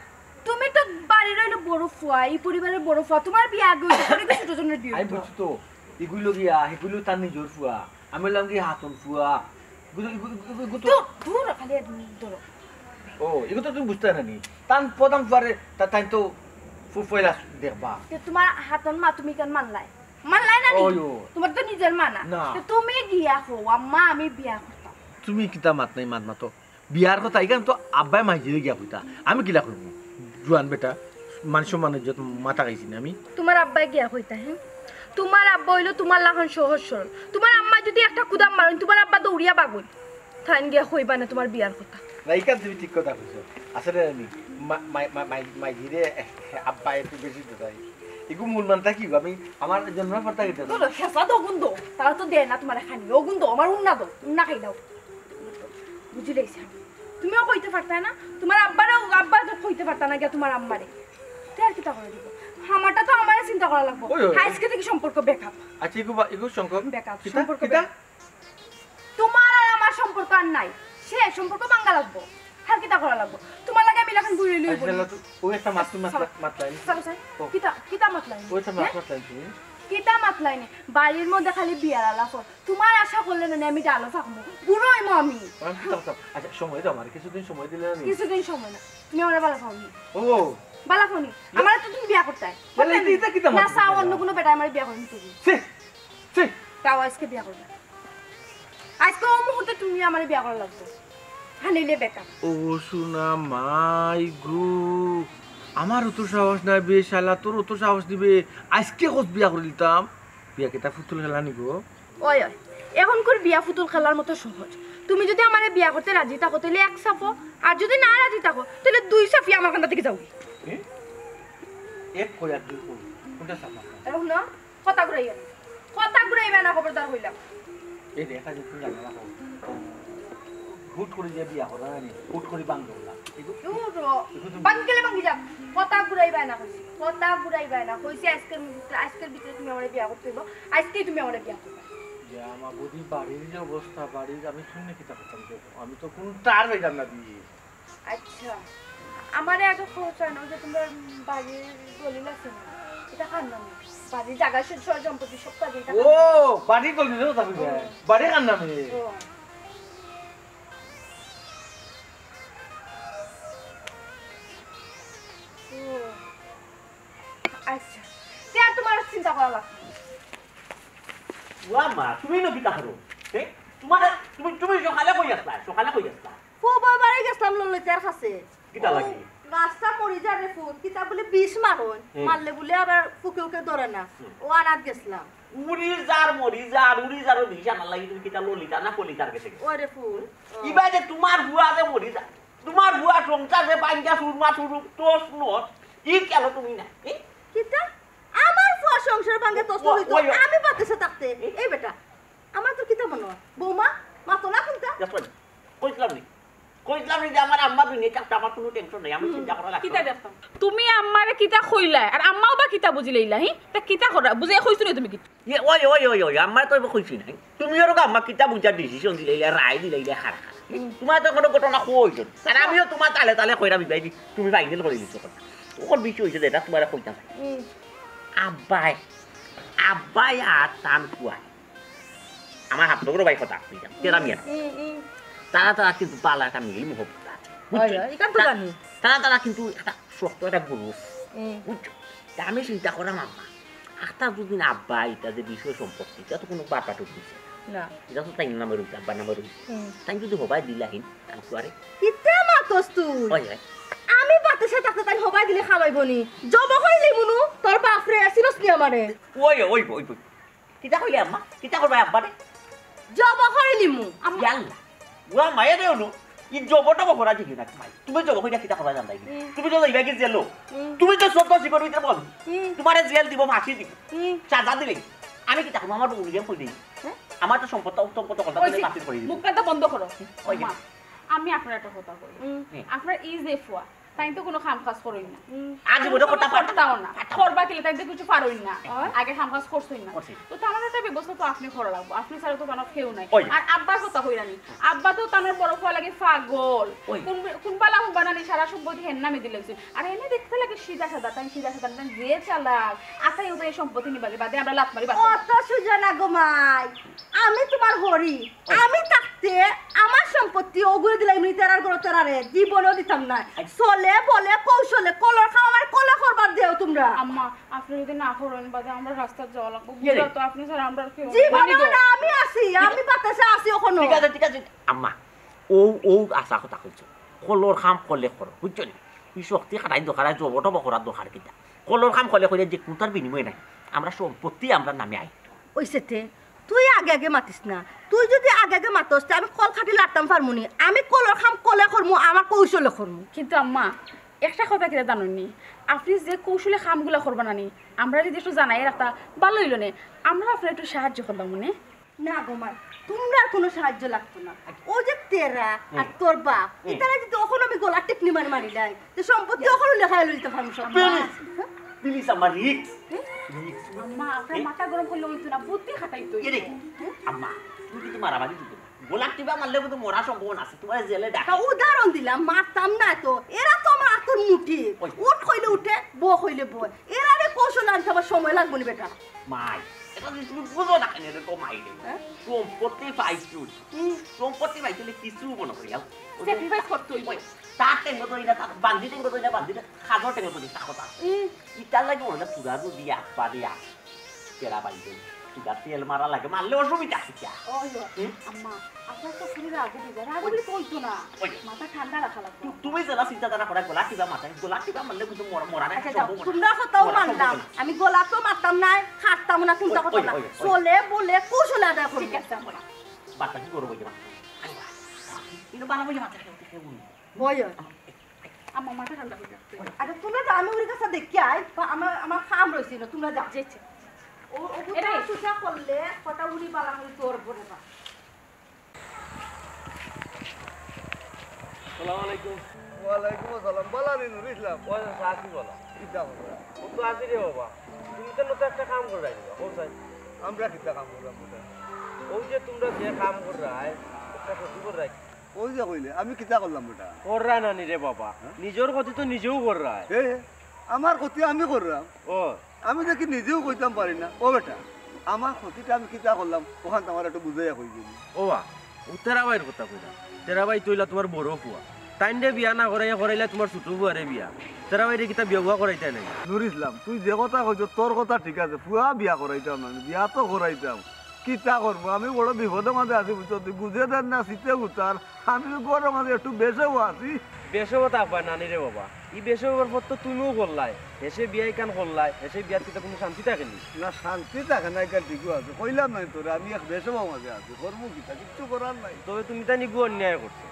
তুমি তো বাড়ির অইলো বড় ফুয়া, এই পরিবারের বড় ফুয়া। তুমার বিয়া আগে অইতো, পরে তো ছোট জনের বিয়া আমি অইতো। বুঝছি তো, এগুলো গিয়া, এগুলো তার নিজর ফুয়া। আমি অইলাম কি হাতন ফুয়া। এগুলো, এগুলো, এগুলো, এগুলো তো দূর, দূর, খালি ধরো। ও, এগুলো তো তুমি বুঝতে না নি। তান প্রথম ফুয়ারে, তা-, তাই তো ফু-, ফুয়াইলা দেখবা। তে তুমার হাতন মা তুমি কেন মানলায়? মানলায় না নি? ওই ও। তুমার তো নিজর মা না। না। তে তুমি গিয়া কও, "আম্মা, আমি বিয়া করতাম।" তুমি কিতা মাত নাই, মাত মাতো। বিয়ার কথা ইখান তো আব্বায় মাইজিরে গিয়া কইতা, আমি কিলা কইমু? জুয়ান বেটা, মান সম্মান ইজ্জত মাথা খাইছি না আমি। তুমার আব্বায় গিয়া কইতা, হে? তুমার আব্বা অইলো তুমার লাখান সহজ সরল। তুমার আম্মা যদি একটা কুদাম মারইন, তুমার আব্বা দৌড়িয়া বাগইন। তাইন গিয়া কইবা না তুমার বিয়ার কথা। না, ইখান তুমি ঠিক কথা কইছো। আসলে আমি মা-, মা-, মা-, মা-, মাইজিরে আব্বা একটু বেশি তো তাই। এগু মূল মানটা কি গো? আমি আমার জন্মের পর থাকি তো। ধরো, খেসা দো গুন দো। তারা তো দেয় না তুমারে খানি। ও গুন দো, আমার উন্না দো। উন্না খাই দাও। বুঝিলাইছি আমি। তুমিও কইতে পারতায় না, তুমার আব্বারেও, আব্বা তো কইতে পারতা না গিয়া তুমার আম্মারে। তে আর কিতা করা দিব? আমারটা তো আমারে চিন্তা করা লাগবো। ওই, ওই, ওই। আইজকে থাকি সম্পর্ক break up। আচ্ছা, ইগু বা-, ইগু সম্পর্ক break up, কিতা? সম্পর্ক কিতা? Break up। তুমার আর আমার সম্পর্ক আর নাই। শেষ, সম্পর্ক ভাঙ্গা লাগবো। আর কিতা করা লাগবো? তুমার লাগি আমি ইলাখান ঘুরি লই আচ্ছা, বলি। ও একটা মাত, মাত, মাত, মাত লাইন। চলো, চলো। ও। কিতা, কিতা মাত লাইন? ও একটা মাত, হে? মাত লাইন তুমি। কিতা মাত লাইন? বাড়ির মধ্যে খালি বিয়ার আলাপ অর। তুমার আশা করলে না, আমি ডালো থাকমু। বুড়ো অইমু আমি। আমি কিতা করতাম? আচ্ছা, সময় দাও আমারে, কিছুদিন সময় দিলে না নি? কিছুদিন সময় না। তুমি আমারে বালা পাও নি। ও। বালা পাও নি। ইয়া। আমারে তো তুমি বিয়া করতায়। তাহলে করতায় নি? ইটা কিতা মাত না, চাও, অন্য কুনু বেটায় আমারে বিয়া করে নিতো। ছি, ছি। তাও আইজকে বিয়া করবা। আইজকে ও মুহূর্তে তুমি আমারে বিয়া করা লাগবো। হানিলে বেকার। ও সোনা মাই গো, আমার অত সাহস নাই বে শালা, তোর অত সাহস দিবে। আইজকে কস বিয়া করে দিতাম। বিয়া কিতা ফুতুল খেলা নি গো? ওই, ওই, এখনকুর বিয়া ফুতুল খেলার মতো সহজ। তুমি যদি আমারে বিয়া করতে রাজি থাকো, তাইলে এক সাফো, আর যদি না রাজি থাকো, তাইলে দুই সাফি আমার কান্দা থাকি যাও। এ? এক কই আর দুই কই? কোনটা সাফা? এখন না, কথা ঘুরাইয়া। কথা ঘুরাইবা না, খবরদার কইলাম। এই রে, একটা জিনিস তুমি জানো না, হুট করি যে বিয়া করা জানি, হুট করি ভাঙ্গে না। এগু-, দূর হ। এগু তুমি ভাঙ্গি গেলে ভাঙ্গি যাক। কথা ঘুরাইবা না কইছি। কথা ঘুরাইবা না। কইছি আইজকের, আইজকের ভিতরে তুমি আমারে বিয়া করতে অইবো। আইজকেই তুমি আমারে বিয়া করবা। যে আমার বৌদি বাড়ির যে অবস্থা, বাড়ির আমি শুনে কিতা করতাম যে, আমি তো কুনটার পাইলাম না বিয়ে। আচ্ছা, আমারে আগে খবর চাই না, ওই যে তুমরার বাড়ির দলিল আছে না, ইটা কার নামে? বাড়ির জাগা সয় সম্পত্তি সব কাজে ইটা ও, কার নামে? বাড়ির দলিল তো থাকবে। হুম। বাড়ি কার নামে? ও। ও। আচ্ছা, তে আর তুমার চিন্তা করা লাগতো না। ওয়া মা, তুমি না কিতা করো? এ? তুমার, তুমি, তুমি সকালে কই আছলা? সকালে কই আছলা? ফুবর বাড়ি গেছলাম ললিতার কাছে। কিতা লাগি? ও, রাস্তা মরি যার রে ফুত, কিতা বুলে বিষ মারইন, হুম। মারলে বুলে আবার ফুকে উকে ধরে না। হুম। ও আনাত গেছলাম। উড়ি যার মরি যার, উড়ি যার বিষ আনার লাগি তুমি কিতা ললিতা না ফলিতার গেছে গেছো? ওরে ফুত, ও। ইবা যে তুমার ফুয়া যে মরি যার, তুমার ফুয়া সংসার যে ভাঙ্গা চুরমা চুরু, তছ নছ, ই কেন তুমি না? এ? কিতা? আমার ফুয়া সংসার ভাঙ্গে তছ ও, অইতো, ওই, ওই। আমি বাতাসে থাকতে। এ? এই বেটা, আমার তো কিতা মনে হয়? বৌমা, মা তো না কুনতা? দেখো, কইছিলাম নি? কইছিলাম নি যে আমার আম্মা দুনিয়া থাকতে আমার কুনু tension নাই, আমি চিন্তা করা লাগতো কিতা না। দেখতাম? তুমি আম্মারে কিতা কইলা? আর আম্মাও বা কিতা বুঝিলাইলা, হি? তা কিতা করা? বুঝে কইছো নি তুমি কিতা? ইয়ে, ওই, ওই, ওই, ওই, আম্মারে তো এবার কইছি নাই। তুমি ওরকম আম্মা কিতা বুঝা decision দিলাইলা, রায় দিলাইলা, খারা খারা। হুম। তুমার তো কুনু ঘটনা কইছো না। আর আমিও তুমার তালে তালে কইরা বিবাই দি, তুমি final করে দিছো কথা। ওর বিষয় হইছে যে এটা তুমারে কইতাম। হুম। আব্বাই, আব্বাই আর তান ফুয়া। আমার হাত ধরো ভাই কথা, কইতাম, তেরা মিয়া। হুম, হুম। তারা, তারা কিন্তু বালা একটা মিল মহব্বত আছে। বুঝছো? হয়, হয়, ইখান তো তা-, জানি। তারা, তারা কিন্তু একটা শক্ত একটা group। হুম। বুঝছো? তা আমি চিন্তা করাম আম্মা। আখতা যদি না আব্বা, ইটা যে বিষয় সম্পত্তি, ইটা তো কুনু বাপা টুক দিছে। না। ইটা তো তাইন নামে রইছে, আব্বার নামে রইছে। হুম। তাইন যদি হবাই দিলাহিন, তান ফুয়ারে। কিতা মাতস তুই? হয়, হয়। আমি বাতা সে থাকতে তাই হবাই দিলে খাওয়াইব নি। জব করিলিমু নু, তোর বাপরে, চিনস নি আমারে? ওই, ওই, ওই, ওই। কিতা কইলে আম্মা? কিতা করবা আব্বারে? জব করিলিমু। ইয়াল্লা। ওয়া মায়া দেও নু। ই জব টব করা জিনিস না, মাই। তুমি জব কইরা কিতা করবা জানতায় নি? হুম। তুমি তো যাইবা কি জেলো? হুম। তুমি তো সব দোষী করো, ইতা বল। হুম। তোমারে জেল দিব, ফাঁসি দিব। হুম। সাজা দিলে। আমি কিতা করবো? আমার বউ নিজে কই দেই। হ্যাঁ? আমার তো সম্পদ, সম্পদ কথা ওই তুমি যে, বাতিল করে দিবে। মুখটা তো বন্ধ করো। ওই যে। মা, আমি আপনার একটা কথা কই। হুম। হুম। আপনার এই যে ফুয়া, তাই তো কোনো কাম কাজ করইন না। আজ বলে কথা পারতাও না। করবা কিলে তাই তো কিছু পারইন না। ওই। আগে কাম কাজ করছইন না। করছি। তো তার একটা ব্যবস্থা তো আপনি করা লাগবো। আপনি ছাড়া তো তার কেউ নাই। ওই। আর আব্বার কথা কইরা নি। আব্বা তো তার বড় ফুয়া লাগে পাগল। ওই। কোন, কোন বালা হুনবা না নি সারা সম্পত্তি হেন নামে দিলে হইছে। আর এনে দেখতে লাগে সিধা সাদা, তাই সিধা সাদা, তাই যে চালাক। আতাই উতাই সম্পত্তি নিবা লাগে, বাদে আমরা লাত মারি বাদ। অত সুজা না গো মাই। আমি তোমার হরি, আমি থাকতে আমার সম্পত্তি ওগুলো দিলাম নি তেরার ঘর তেরারে, জীবনেও দিতাম না। চলে বলে কৌশলে, কলর খাম আমার কলে করবার দেও তোমরা। আম্মা, আপনি যদি না করেন, বাদে আমরা রাস্তায় যাওয়া লাগবো। ইয়ে রে। বুঝলা তো, আপনি ছাড়া আমরা আর কেউ নেই। জীবনেও না, আমি আছি, আমি বাতাসে আছি ওখানো। ঠিক আছে, ঠিক আছে। আম্মা, ও, ও আশা কথা কইছো। কলর খাম কলে করো, বুঝছো নি? ই শক্তি খাটাই দরকার, আর জবর টবর করার দরকার কিতা? কলর খাম কলে কইলে যে কুনটার বিনিময়ে নাই, আমরা সম্পত্তি আমরা নামে আই। ওই সেতে তুই আগে আগে মাতিস না। তুই যদি আগে আগে মাতস, তে আমি কল খাটি লাড়তাম পারমু নি। আমি কলর খাম কলে করমু, আমার কৌশলে করমু। কিন্তু আম্মা, একটা কথা কিতা জানইন নি? আপনি যে কৌশলে খামগুলা করবা না নি, আমরা যদি একটু জানাই রাখতা, ভালো হইল নে। আমরা আপনার একটু সাহায্য করলাম মনে। না গো মাই, তোমরা আর কোনো সাহায্য লাগতো না। ও যে তেরা আর হুম। তোর বাপ, হুম। ইতারা যদি অখন আমি গলা টিপনি মারি মারি দেয়, তো সম্পত্তি অখন লেখায় লইতে পারবো সব। প্লিজ, প্লিজ আমার রিক্স। হুম? রিক্স। আম্মা, আপনার মাথা গরম করলে হইতো না, বুদ্ধি খাটাইতো এ রে, হইতো। আম্মা, তুমি কিন্তু মারামারি দিতে না। গোলাপ টিপা মারলে কিন্তু মরা সম্ভাবনা আছে, তোমার জেলে ডাক। তা উদাহরণ দিলাম, মারতাম না তো। এরা তো আমার আতর মুঠি। ওই। উঠ কইলে উঠে, বো কইলে বয়। এরারে কৌশল আনতে আমার সময় লাগবো না বেটা। মাই, এটা যদি তুমি বুঝো না কেন, এটা তো মাই রে। হ্যাঁ? সম্পত্তি পাইছুস। হুম। সম্পত্তি পাইছলে কিছু মনে করি, আও। ওই যে স্যাক্রিফাইস করতে হইব। ওই, তার টেঙ্গো ধরি না, তার বান্দি টেঙ্গো ধরি না, বান্দি টেঙ্গো, খাজর টেঙ্গো ধরি, তার কথা। হুম। ইটার লাগে মনে হয় পুরা যদি একবারে আস, তেরা বান্দি, তুই তেল মারা লাগে, মারলে অসুবিধা আছে কিয়া? ওই, ওই, হুম? আম্মা, আপনার তো শরীরে আগুন হয়ে যায়, আগুন ওই। কইতো না। ওই। মাথা ঠান্ডা রাখা লাগবে। তু-, তুমি যেলা চিন্তাধারা করা, গোলা কিবা মাথায়, গোলা কিবা মারলে কিন্তু মরা, মরা আচ্ছা, দেখা যাও, সম্ভব না। তোমরা কথাও মরা মানলাম। সম্ভব না। আমি গোলা তো মারতাম না, খাটতাম না, চিন্তা ওই, করতাম ওই, না। ওই, ওই। চলে বলে কৌশলে আদায় করবো। ঠিক আছে, আম্মা। বাচ্চা কি করবো, ওই যে বাচ্চা? কিন্তু বানাবো যে মাথায় কেউ, কেউ নেই। বয়। আম্মা, মাথা ঠান্ডা হয়ে যাচ্ছে। আচ্ছা, তোমরা যাও, আমি ওর কাছে দেখি আই, বা আমার, আমার কাম রয়েছে না, তোমরা যাও। জি, জি। ও, ও এটাই। সুসা করলে কথা উনি বালা করে তোর বলে বা। আসসালামু আলাইকুম। ওয়ালাইকুম আসসালাম। বালা রে নুর ইসলাম। ওই যে আছি বালা। কিতা কররা? ও তো আছি রে বাবা। তুমি তো নতুন একটা কাম কররায় নি বা, কোন সাইড? আমরা কিতা কাম কররাম বুঝা? ওই যে তোমরা যে কাম কররায়, একটা ক্ষতি কররায়। ওই যে কইলে, আমি কিতা করলাম বেটা? কররায় না নি রে বাবা। হ্যাঁ? নিজর ক্ষতি তো নিজেউ কররায়। এ, আমার ক্ষতি আমি কররাম? ও। আমি দেখি নিজেউ কইতাম পারি না। ও বেটা, আমার ক্ষতিটা আমি কিতা করলাম, ওখান তো আমার একটু বুঝাইয়া কই দিবি। ও বা, ও তেরা ভাইর কথা কইলা। তেরা ভাই তো অইলা তোমার বড় ফুয়া। তাইনরে বিয়া না করাইয়া করাইলা তোমার ছোট ফুয়ারে বিয়া। তেরা ভাইরে কিতা বিয়া বুয়া করাইতায় নাই? নুর ইসলাম, তুই যে কথা কইছস, তোর কথা ঠিক আছে। ফুয়া বিয়া করাইতাম না, বিয়া তো করাইতাম। কিতা করবো? আমি বড় বিপদর মাঝে আছি, বুঝছস? তুই বুঝে দেন না, শীতে উতার। আমি তো ঘরর মাঝে একটু বেশাবো আছি। বেশাবো থাকবায় না নি রে বাবা। ই বেশাবর পর তো তুমিও করলায়। হেষে বিয়া ইখান করলায়, হেষে বিয়াত কিতা কুনু শান্তি থাকে নি? না, শান্তি থাকে না, ইখান ঠিকউ আছে। কইলাম নায় তোরে, আমি এক বেশাবর মাঝে আছি। করমু কিতা? কিচ্ছু করার নাই। তবে তুমি তাইন ইগু অন্যায় করছো।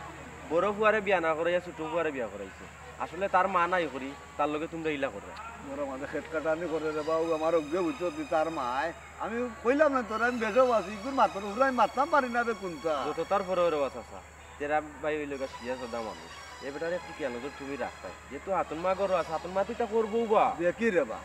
বড় ফুয়ারে বিয়া না করাইয়া ছোট ফুয়ারে বিয়া করাইছো। আসলে তার মা নাই করি, তার লগে তুমরা ইলা কররায়। ঘরর মাঝে খেট কাটানি করে রে বাউ, আমার অগ্গে বুঝছস তুই তার মায়। আমি কইলাম না তোরে, আমি বেশাবো আছি, ইগুর মাতর উপরে আমি মাততাম পারি না রে কুনটা। যত তার পরে ওরে বাস আসা, তেরা ভাই অইলো গা সিধা সাদা মানুষ। এ বেটারে একটু খেয়াল নজর তুমি রাখতায়। যেহেতু হাতন মা ঘরো আছে, হাতন মা তো ইতা করবো বা। দেখি রে বা,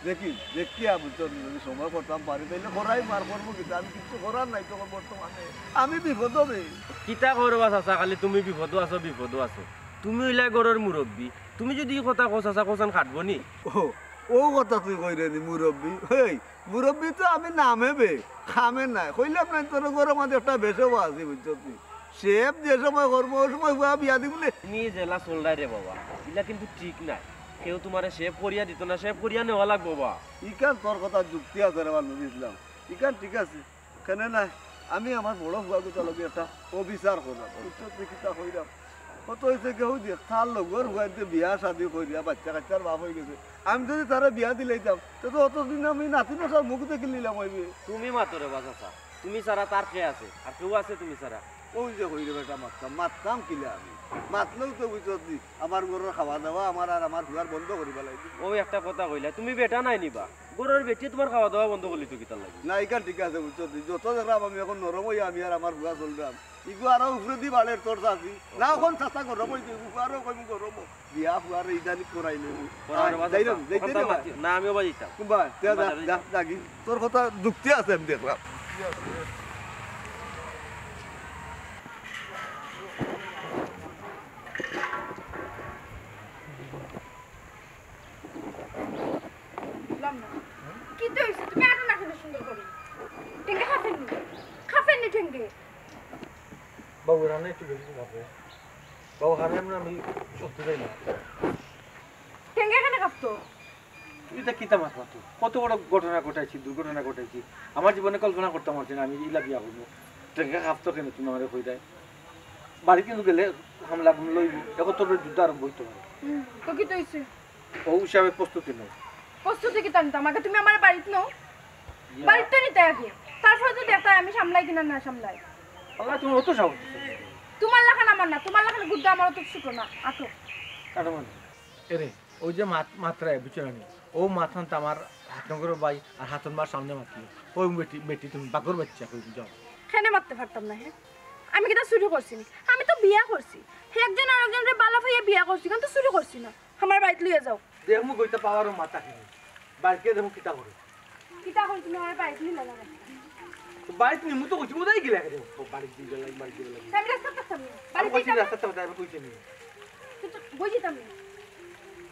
দেখি, দেখি আর বুঝছস, যদি সময় করতাম পারি, তাইলে করাইমু, আর করমু কিতা, আমি কিচ্ছু করার নাই তখন বর্তমানে। আমি বিপদো বে। কিতা করো বা চাচা, খালি তুমি বিপদো আছো, বিপদো আছো। তুমি অইলায় ঘরর মুরব্বি, তুমি যদি ই কথা কও চাচা, কওছান খাটবো নি? ও, ও কথা তুই কইরে নি মুরব্বি? হেই, মুরব্বি তো আমি নামে বে, কামে নায়। কইলাম নায় তোরে ঘরর মাঝে একটা বেশাবো আছি, বুঝছস তুই? শেভ যে সময় করমু, ও সময় ফুয়া বিয়া দিমু নে। তুমি যেলা চলরায় রে বাবা, ইলা কিন্তু ঠিক নায়। কেউ তুমারে শেভ করিয়া দিতো না, শেভ করিয়া নেওয়া লাগবো বা। ইখান তোর কথা যুক্তি আছে রে বা নুর ইসলাম, ইখান ঠিক আছে। কেনে নায়, আমি আমার বড় ফুয়া গুতার লগে একটা অবিচার করলাম, বুঝছস তুই কিতা কইলাম? কত অইছে কেউ দেখ, তার লগর হুয়াইতে বিয়া শাদি করিয়া বাচ্চা কাচ্চার বাপ অইগেছে। আমি যুদি তারে বিয়া দিলাইতাম, তে তো অতদিন আমি নাতি নসার মুখ দেখিলিলাম অইবে। তুমি মাতো রে বা চাচা, তুমি ছাড়া তার কে আছে? আর কেউ আছে তুমি ছাড়া? অউ যে কই রে বেটা মাততাম, মাততাম কিলা আমি? মাতলেও তো বুঝছত নি, আমার ঘরর খাওয়া দাওয়া আমার আর আমার হুয়ার বন্ধ করিবা লাগি। অউ একটা কথা কইলা, তুমি বেটা নায় নি বা? ঘরর বেটিয়ে তুমার খাওয়া দাওয়া বন্ধ করিলিতো কিতার লাগি? না, ইখান ঠিক আছে, বুঝছত নি? যত দেখরাম আমি অখন নরম অইয়া আমি আর আমার হুয়া চলরাম। ইগু আরো উপরেদি বাড়ের তোর চাচি। না, অখন চাচা গরম অইছে, ইগু আরো কইমু গরম। বিয়া ফুয়ারে ইদানি করাই নেবো। করাই নেবো, যাইরাম, যাইতে অখন রে ভাই। না, আমিও বাড়ি যাইতাম। কুম্বা, তে যা, বাজারে যা, যাইতাম। যাগি। তোর কথা যুক্তি আছে আমি দেখরাম। বুঝলাম না। কিতা অইছে? তুমি আটো না কেনে সুন্দর করি? ঠেঙ্গে খাফেননি? খাফেননি ঠেঙ্গে? বাবু, রান্না একটু বেশি খাবে। বাবু, হারাম না, আমি সত্যি যাই না। ঠেঙ্গে কেনে খাফতো? তুই ইতা কিতা মাত মাতো? কত বড় ঘটনা ঘটাইছি, দুর্ঘটনা ঘটাইছি। আমার জীবনে কল্পনা করতাম পারছি না আমি ইলা বিয়া করবো। ঠেঙ্গে খাফতো কেনে তুমি আমারে কই দেয়? বাড়ি কিন্তু গেলে হামলা গুম লইব, এখন তোর যুদ্ধ আরম্ভ হইতে পারে। হুম, তো কিতা অইছে? অউ হিসাবে প্রস্তুতি নেই। প্রস্তুতি কিতা নিতাম? আগে তুমি আমার বাড়িত নেও। ইয়া। বাড়িত তো নিতে আগে। তারপরে তো দেখতাম আমি সামলাই কিনা না সামলাই। আল্লাহ, তুমি অত সাহস দিছো। তুমার লাখান আমার না, তুমার লাখান গুদ্দা আমার অত ছোট না। আটো। কাটো মানে? এরে, অউ যে মাত-, মাতরায়, বুঝছো না নি? অউ মাতখান তো আমার হাতনগর ভাই আর হাতন মার সামনে মাতলি। অউ বেটি, বেটি তুমি বাগর বাচ্চা কই যাও। কেনে মাততে পারতাম না, হে? আমি কিতা চুরি করছি নি? আমি তো বিয়া করছি। হে একজন আরেকজনরে বালা পাইয়া বিয়া করছি, কিন্তু চুরি করছি না। আমার বাড়িত লইয়া যাও। দেখমু গইতা পাওয়ারও মাথা কিনি। বাড়িত দেখমু কিতা করে। কিতা করে তুমি আমার বাড়িত নিলা না? তো বাড়িত নিমু তো কইছি, কোথায় গেলে আগে দেখো? বাড়িত দিবে লাগে, বাড়িত দিবে লাগে। আমি রাস্তা পাচ্ছাম না। আমি বাড়িত কইছি যাইতাম না। রাস্তা তো আমি কইছি নি। কিন্তু বই যেতাম না।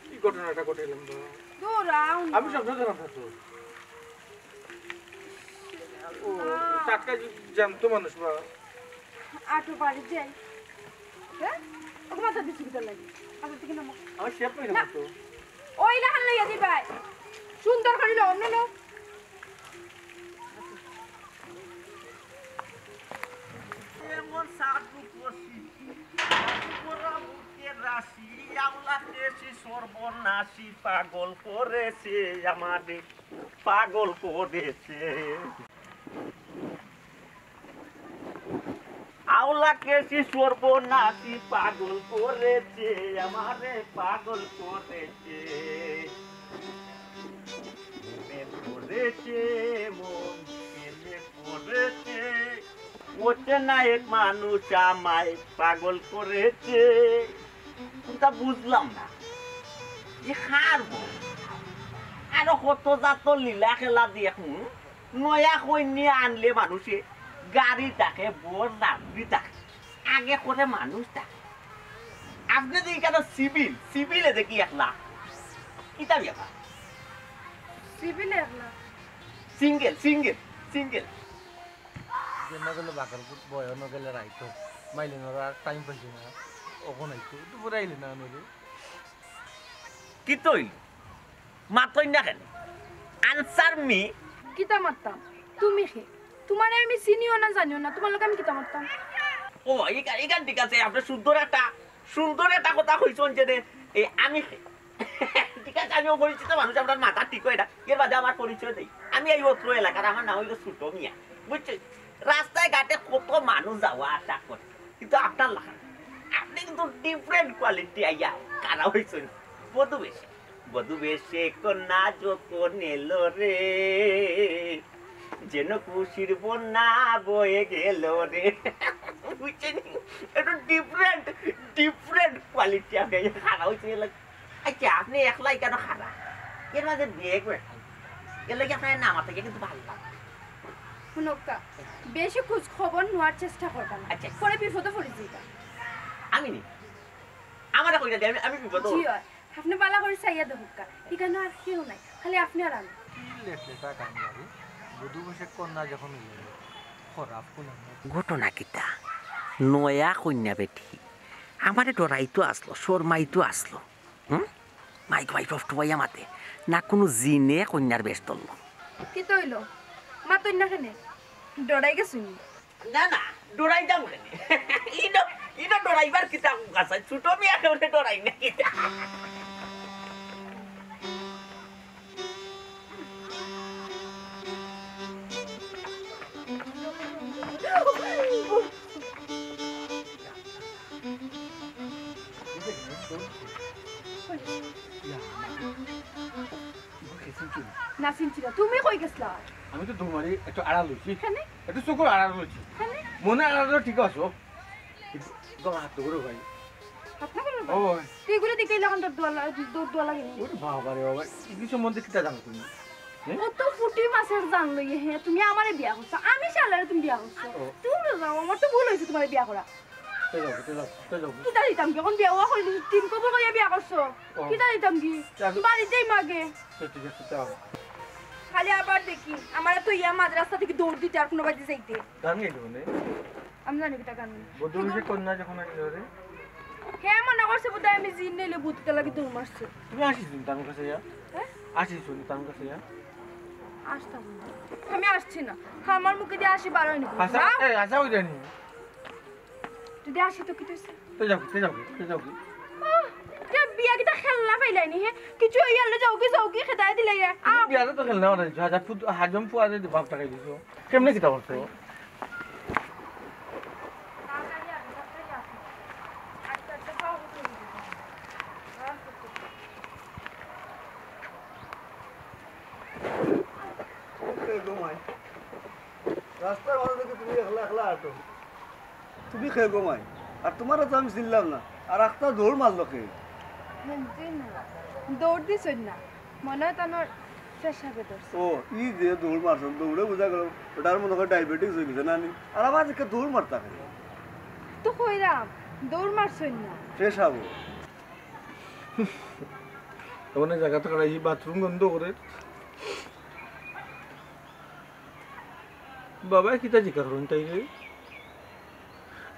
কি ঘটনাটা ঘটাইলাম বা? দৌড়াও না। আমি সব জানতাম না তো। ও, টাটকা জ-, জ্যান্ত মানুষ বা। আটো বাড়ি যাই। হ্যাঁ? ওকে মাথা দিছি কিতার লাগি? মাথা থেকে নামো। আমার শেপ হয়ে না। গেল তো। ওই লাখান লইয়া দিবাই। সুন্দর করি লও, অন্য লও। এমন সাধু করছি, সাধু করা বুকের রাশি, আমলা দেশি সর্বনাশী পাগল করেছে আমাদের। পাগল করেছে। আওলা কেসি সর্বনাশী পাগল করেছে, আমারে পাগল করেছে। প্রেমে পড়েছে মন, প্রেমে পড়েছে। অচেনা এক মানুষ আমায় পাগল করেছে। কোনটা বুঝলাম না। এ কার বউ? আরো কত জাত লীলা খেলা দেখমু। নয়া কইন্যা আনলে মানুষে গাড়ি থাকে, বর রাত্রি থাকে, আগে করে মানুষ থাকে। আপনি যে এখানে সিভিল, সিভিলে দেখি একলা। কিতা ব্যাপার? সিভিলে একলা? Single, single, single. যে না গেলে বাকর ফুট বয়, অন্য গেলে রাইতো। মাইলে নরা আর টাইম পাইছি না। অখন আইতো, দুপুরে আইলে না নরে। কিতা অইল? মাতইন না কেনে? Answer me. কিতা মাততাম? তুমি কে? তুমারে আমি চিনিও না, জানিও না, তুমার লগে আমি কিতা মাততাম? ও, ইখান, ইখান ঠিক আছে, আপনি সুন্দর একটা, সুন্দর একটা কথা কইছইন যে রে, এ, আমি কে? ঠিক আছে, আমি অপরিচিত মানুষ, আপনার মাথা ঠিক অয় না, এর বাদে আমার পরিচয় দেই। আমি এই অত্র এলাকার, আমার নাম অইল ছোট মিয়া, বুঝছইন? রাস্তায় ঘাটে কত মানুষ যাওয়া আসা করে, কিন্তু আপনার লাখান, আপনি কিন্তু different quality আইয়া খাড়া অইছইন। বধূ বেশে, বধূ বেশে কন্যা যখন এলো রে, যেন খুশির বন্যা বয়ে গেল রে। বুঝছইন? একটু different, different quality আপনি আইয়া খাড়া অইছইন। আচ্ছা, আপনি একলাই কেনে খাড়া? এর মাঝে ব্যাগ বেটা। এর লাগি আপনার নাম আছে, কিন্তু ভালো লাগে। হুনউক্কা, বেশি খোঁজ খবর নেওয়ার চেষ্টা করবা না। আচ্ছা। পরে বিপদে পড়ি যাইবা। আমি নি? আমারে কইরা দে, আমি, আমি বিপদে জি পড়ি। অয়। আপনি ভালা করি চাইয়া দেখউক্কা। ইখানো আর কেউ নাই, খালি আপনি আর আমি। কি লেট লেটা কাম বাড়ি? বধূ বেশে কন্যা যখন এলো, খারাপ কোন আমরা? ঘটনা কিতা? নয়া কইন্যা বেটি। আমারে ডরাইতো আছলো, শরমাইতো আছলো। হুম? মাইক মাইক টফটফাইয়া মাতে। না কুনু জিনে কইন্যার বেশ ধরলো। কিতা অইলো? মাতইন না কেনে? ডরাই গেছইন নি? না, না, ডরাইতাম কেনে? ইনো ইটা ডরাইবার কিতা আছে? ছোট মিয়া কেউরে ডরাই না কিতা? না চিনছি না। তুমি কই গেছলা? আমি তো দৌড় মারি একটু আড়াল হইছি। কেনে? একটু চকুর আড়াল হইছি। কেনে? মনে আড়াল হলে ঠিক আছো। কিন্তু তোমার হাত ধরো ভাই। হাত না করো ভাই? ও। তুই এগুলো দেখে এলাম তোর দোয়া লা-, দৌড় দোয়া লাগে নি। ওরে বাবা রে বাবা, ইগুলি সম্বন্ধে কিতা জানো তুমি? হ্যাঁ? ও তো ফুটি মাছের জান লইয়ে, হ্যাঁ, তুমি আমারে বিয়া করছো, আমি শালারে তুমি বিয়া করছো। ও। তুমি যাও, আমার তো ভুল হইছে তোমারে বিয়া করা। তে যাও, তে যাও, তে যাও। কিতা দিতাম কি? এখন বিয়া ওয়া করিলি, তিন কবুল করিয়া বিয়া করছো। ও। কিতা দিতাম কি? জানি। বাড়িতেই মাগে। তো ঠিক আছে, যাও। খালি আবার দেখি, আমারে তো ইয়া মাঝ রাস্তা থেকে দৌড় দিতে আর কোনো বাড়িতে যাইতে। আমি এই জীবনে। আমি জানি কিতা কারণ। বদরুল যে কন্যা যখন আইলো রে। হে মনে করছে বোধহয় আমি জিন নিলে ভূত কিতা লাগি দৌড় মারছে। তুমি আসিস নি তার কাছে ইয়া? হ্যাঁ? আসিস নি তার কাছে ইয়া? আসতাম না। আমি আসছি না। আমার মুখে দিয়ে আসি বার হয়নি। আচ্ছা, এই, আচ্ছা, ওই জানি। যদি আসি তো কি হইছে? তে যাও, তে যাও, তে যাও। আহ, তে বিয়া কিতা খেলনা পাইলাই নি, হে? কিছু হইয়া আনলে যাও কি, যাও কি, খেদাই দিলে ইয়া। আহ। বিয়ারে তো খেলনা ওরা দিছো, হাজার ফুট, হাজম ফুয়ারে দি বাপ টাকাই দিছো। কেমনে কিতা করছো? এই ঘুমাই। রাস্তার মাঝে দেখি তুমি একলা একলা আটো। তুমি কে ঘুমাই? আর তোমারে তো আমি চিনলাম না। আর আখতা দৌড় মারলো কে? জি না। দৌড় দিছইন না। মনে হয় তানোর পেশাবে ধরছে। ও, ই যে দৌড় মারছইন, দৌড়ে বুঝা গেল, ওটার মনে হয় ডায়াবেটিস হয়ে গেছে, না নি? আর আমার দিকে দৌড় মারতা কেনে? তো কইরাম, দৌড় মারছইন না। পেশাবো। অনেক জায়গা তো কাটাইছি, বাথরুম গন্ধ করে। বাবায় কিতা জিকার করইন তাইরে?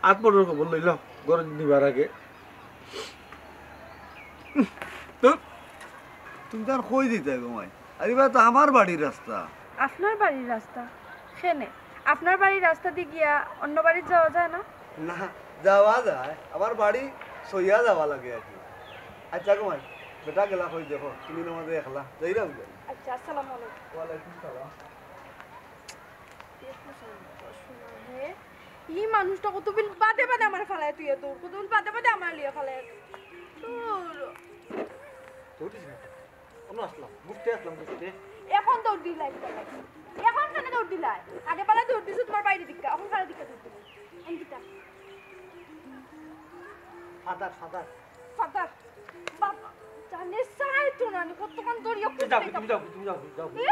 আত বড়র খবর লইল, ঘরো নিবার আগে। তো তুমি তার কই দিতায় ঘুমাই? আর ইবার তো আমার বাড়ির রাস্তা। আপনার বাড়ির রাস্তা? কেনে? আপনার বাড়ির রাস্তা দি গিয়া অন্য বাড়িত যাওয়া যায় না? না, যাওয়া যায়। আমার বাড়ি সইয়া যাওয়া লাগে আর কি। আচ্ছা ঘুমাই, বেটা গেলা কই দেখো, তুমি না মাঝে একলা। যাইরাম গো। আচ্ছা, আসসালামু আলাইকুম। ওয়ালাইকুম সালাম। দেখো শোনা, হে, ই মানুষটা কতবিল বাদে বাদে আমার ফালায় তুই দৌড়, কতবিল বাদে বাদে আমার লিয়া ফালায়। দৌড়। দৌড়িস না। আমরা আসলাম, ঘুরতে আসলাম, ঘুরতে। এখন দৌড় দিলাই, এখন কেনে দৌড় দিলাই? আগে বেলা দৌড় দিছো তোমার বাইরে দিকটা, এখন কারে দিকটা দৌড় দিলাই? এন কিতা? Father, father. ফাদার। বাবা, জানে চাই তো না, নি কতক্ষণ দৌড়িয়া তুমি যাও, তুমি যাও, তুমি যাও, যাও। এ?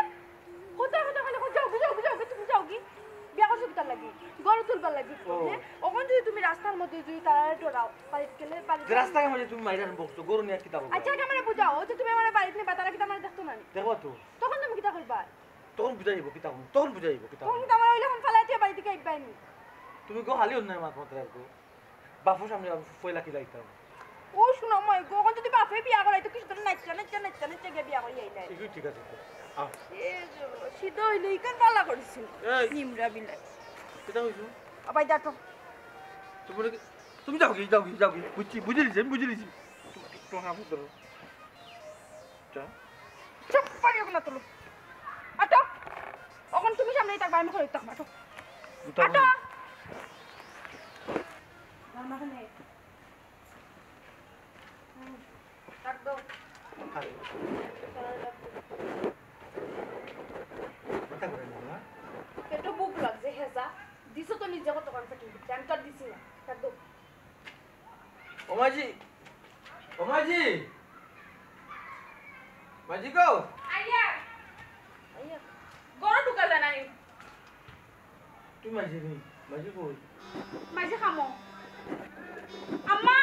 কথা কথা খালি কও, যাও, যাও, যাও, তুমি যাও কি? বিয়া করছো কিতার লাগি? ঘরো তুলবার লাগি। ও। হ্যাঁ? অখন যদি তুমি রাস্তার মধ্যে যদি তারারে ডরাও, বাড়িত গেলে বাড়িত যে রাস্তার মধ্যে তুমি মাইরা বকছো, ঘরো নিয়া কিতা বকছো? আচ্ছা, আগে আমারে বুঝাও, ওই যে তুমি আমারে বাড়িত নিবা, তারা কিতা আমারে দেখতো না নি? দেখবা তো। তখন তুমি কিতা করবা? তখন বুঝাই দিব কিতা করবো, তখন বুঝাই দিব কিতা তখন করবো। কিতা আমার ওইলে এখন ফালাই দিয়া বাড়ি থেকে আইবাই নি? তুমি গো খালি অন্যায় মাত মাত্র গো। বাপর সামনে আমি ফয়লা কি যাইতাম। ও শোনো, মই গো, অখন যদি বাপে বিয়া করাইতো, কিছু ধরে নাচা, নাচা, নাচা, নাচা গিয়া বিয়া করি আইলাই। এগুলো ঠিক আছে তো। আহ। এ, সিদ্ধ হইলো, ইখান পালা করেছিল। এই। নিমরা বিলাই। কিতা কইছো? আবাই দাঁড়ো। তুমি বলে কি, তুমি যাও কি, যাও কি, যাও কি? বুঝছি, বুঝে নিছি, আমি বুঝে নিছি। তোমার একটু হাত ধরো। যা। চুপ, পারি ওখানে তুলো। আটো। অখন তুমি সামনেই থাকবা, আমি ঘরে থাকবা, আটো। জুতা আটো। বন্ধ। রান্না খানে। হুম, ডাক দাও। খাবে। মাথা ঘুরে না, মা? পেটো ভুক লাগছে, হেজা। দিছো তো নিজে কতক্ষণ পেটে ভুক, আমি তো আর দিছি না। ডাক দাও। ও মাঝি, ও মাঝি, মাঝি গো। আইয়া। আইয়া। ঘরো ঢুকাইলা না নি? তুই মাঝি নি, মাঝি কই? মাঝি খামো। আম্মা!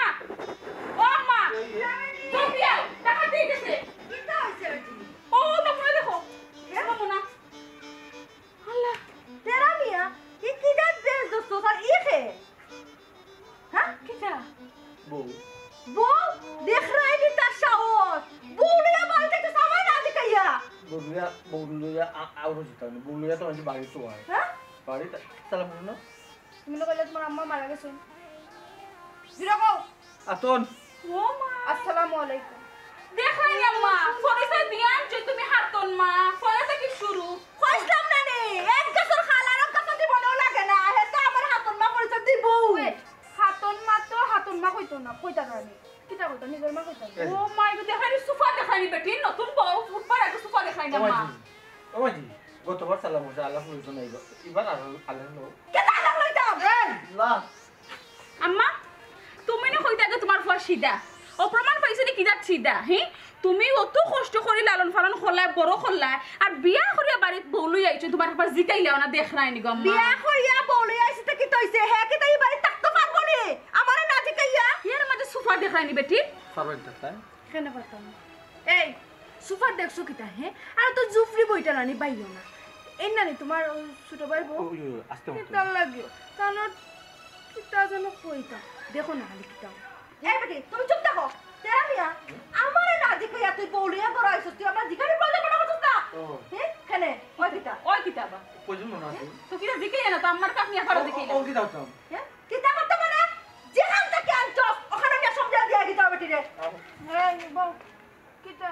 ও আম্মা! এই, এই। জলদি আও, টাকা দিয়ে গেছে। কিতা হইছে ওই জিনিস? ও, তো মনে দেখো। এ? খামো না। আল্লাহ। তেরা মিয়া, ই কিতা ড্রেস দোস্ত, স্যার, ই খে? হ্যাঁ? কিতা? বউ। বউ? দেখরায় নি তার সাহস? বউ লইয়া বাড়ি থাকতে সামাই না দেখাইয়া। বউ লইয়া, বউ লইয়া আ-, আউরো যেতাম না। বউ লইয়া তো আমি বাড়ি তো হয়। হ্যাঁ? বাড়ি তা-, সালাম করো না। তুমি না কইলে তোমার আম্মা মারা গেছে। ফিরো কও। আতন। ও মা। আসসালামু আলাইকুম। দেখলাম আম্মা, পরিচয় দিয়ান যে তুমি হাতন মা, পয়লা থাকি শুরু। কইছলাম না নি, এক গাছর খাল আর এক গাছর জীবনেও লাগে না, হে তো আমার হাতন মা পরিচয় দিবউ। Wait, হাতন মা তো হাতন মা কইতো না, কইতা নানি। কিতা কইতা, নিজর মা কইতা। ও মাই গো, দেখলাম নি সুফা, দেখলাম নি বেটি, নতুন বউ, উঠবার আগে সুফা দেখলাম নি ও মা। মাইজি, ও মাইজি, গতবার সালাম হইছে, আল্লাহ ফুল নাই গো। এবার আর আল্লাহ লো। কিতা আল্লাহ লইতাম? এই, লা। আম্মা, তুমি না কইতা যে তুমার ফুয়া সিধা। অউ প্রমাণ পাইছো নি কিতা সিধা, হি? তুমি অত কষ্ট করি লালন পালন করলায়, বড় করলায়, আর বিয়া করিয়া বাড়িত বউ লই আইছো, তুমার একবার জিকাইলাও না, দেখরায় নি গো আম্মা। বিয়া করিয়া বউ লই আইছি তো কিতা অইছে? হে কিতা ই বাড়িত থাকতো পারবো নি? আমারে না জিকাইয়া? এর মাঝে সুফা দেখরায় নি বেটি। পারবেন তো, তাই? কেনে পারতাম না? এই, সুফার দেখছো কিতা, হে? আর তো জুফরি বইটা নানি বাইও না। এই নানি, তুমার ওই ছোট ভাই বউ? ওই, ওই, আস্তে মাতো। কিতার লাগিও? তানোর কিতা যেন কইতাম। দেখো না, খালি কিতা। এই বেটি, তুমি চুপ থাকো। তেরা মিয়া, আমারে না জিকাইয়া তুই বউ লইয়া ঘরো আইছস, তুই আমার জিকানির প্রয়োজন মনে করছস না? ও। হে? কেনে? ওই কিতা? ওই কিতা বা? প্রয়োজন মনে আছে। তো কিতা জিকাইয়া না, তো আমার কাপ নিয়া পারো ও, ও, জিকাইয়া। ও কিতা হতাম? হে? কিতা করতে মানে? যেখান থাকি আনছস, ওখানো নিয়া সমঝা দিয়া দিতে হবে রে। এই বউ, কিতা?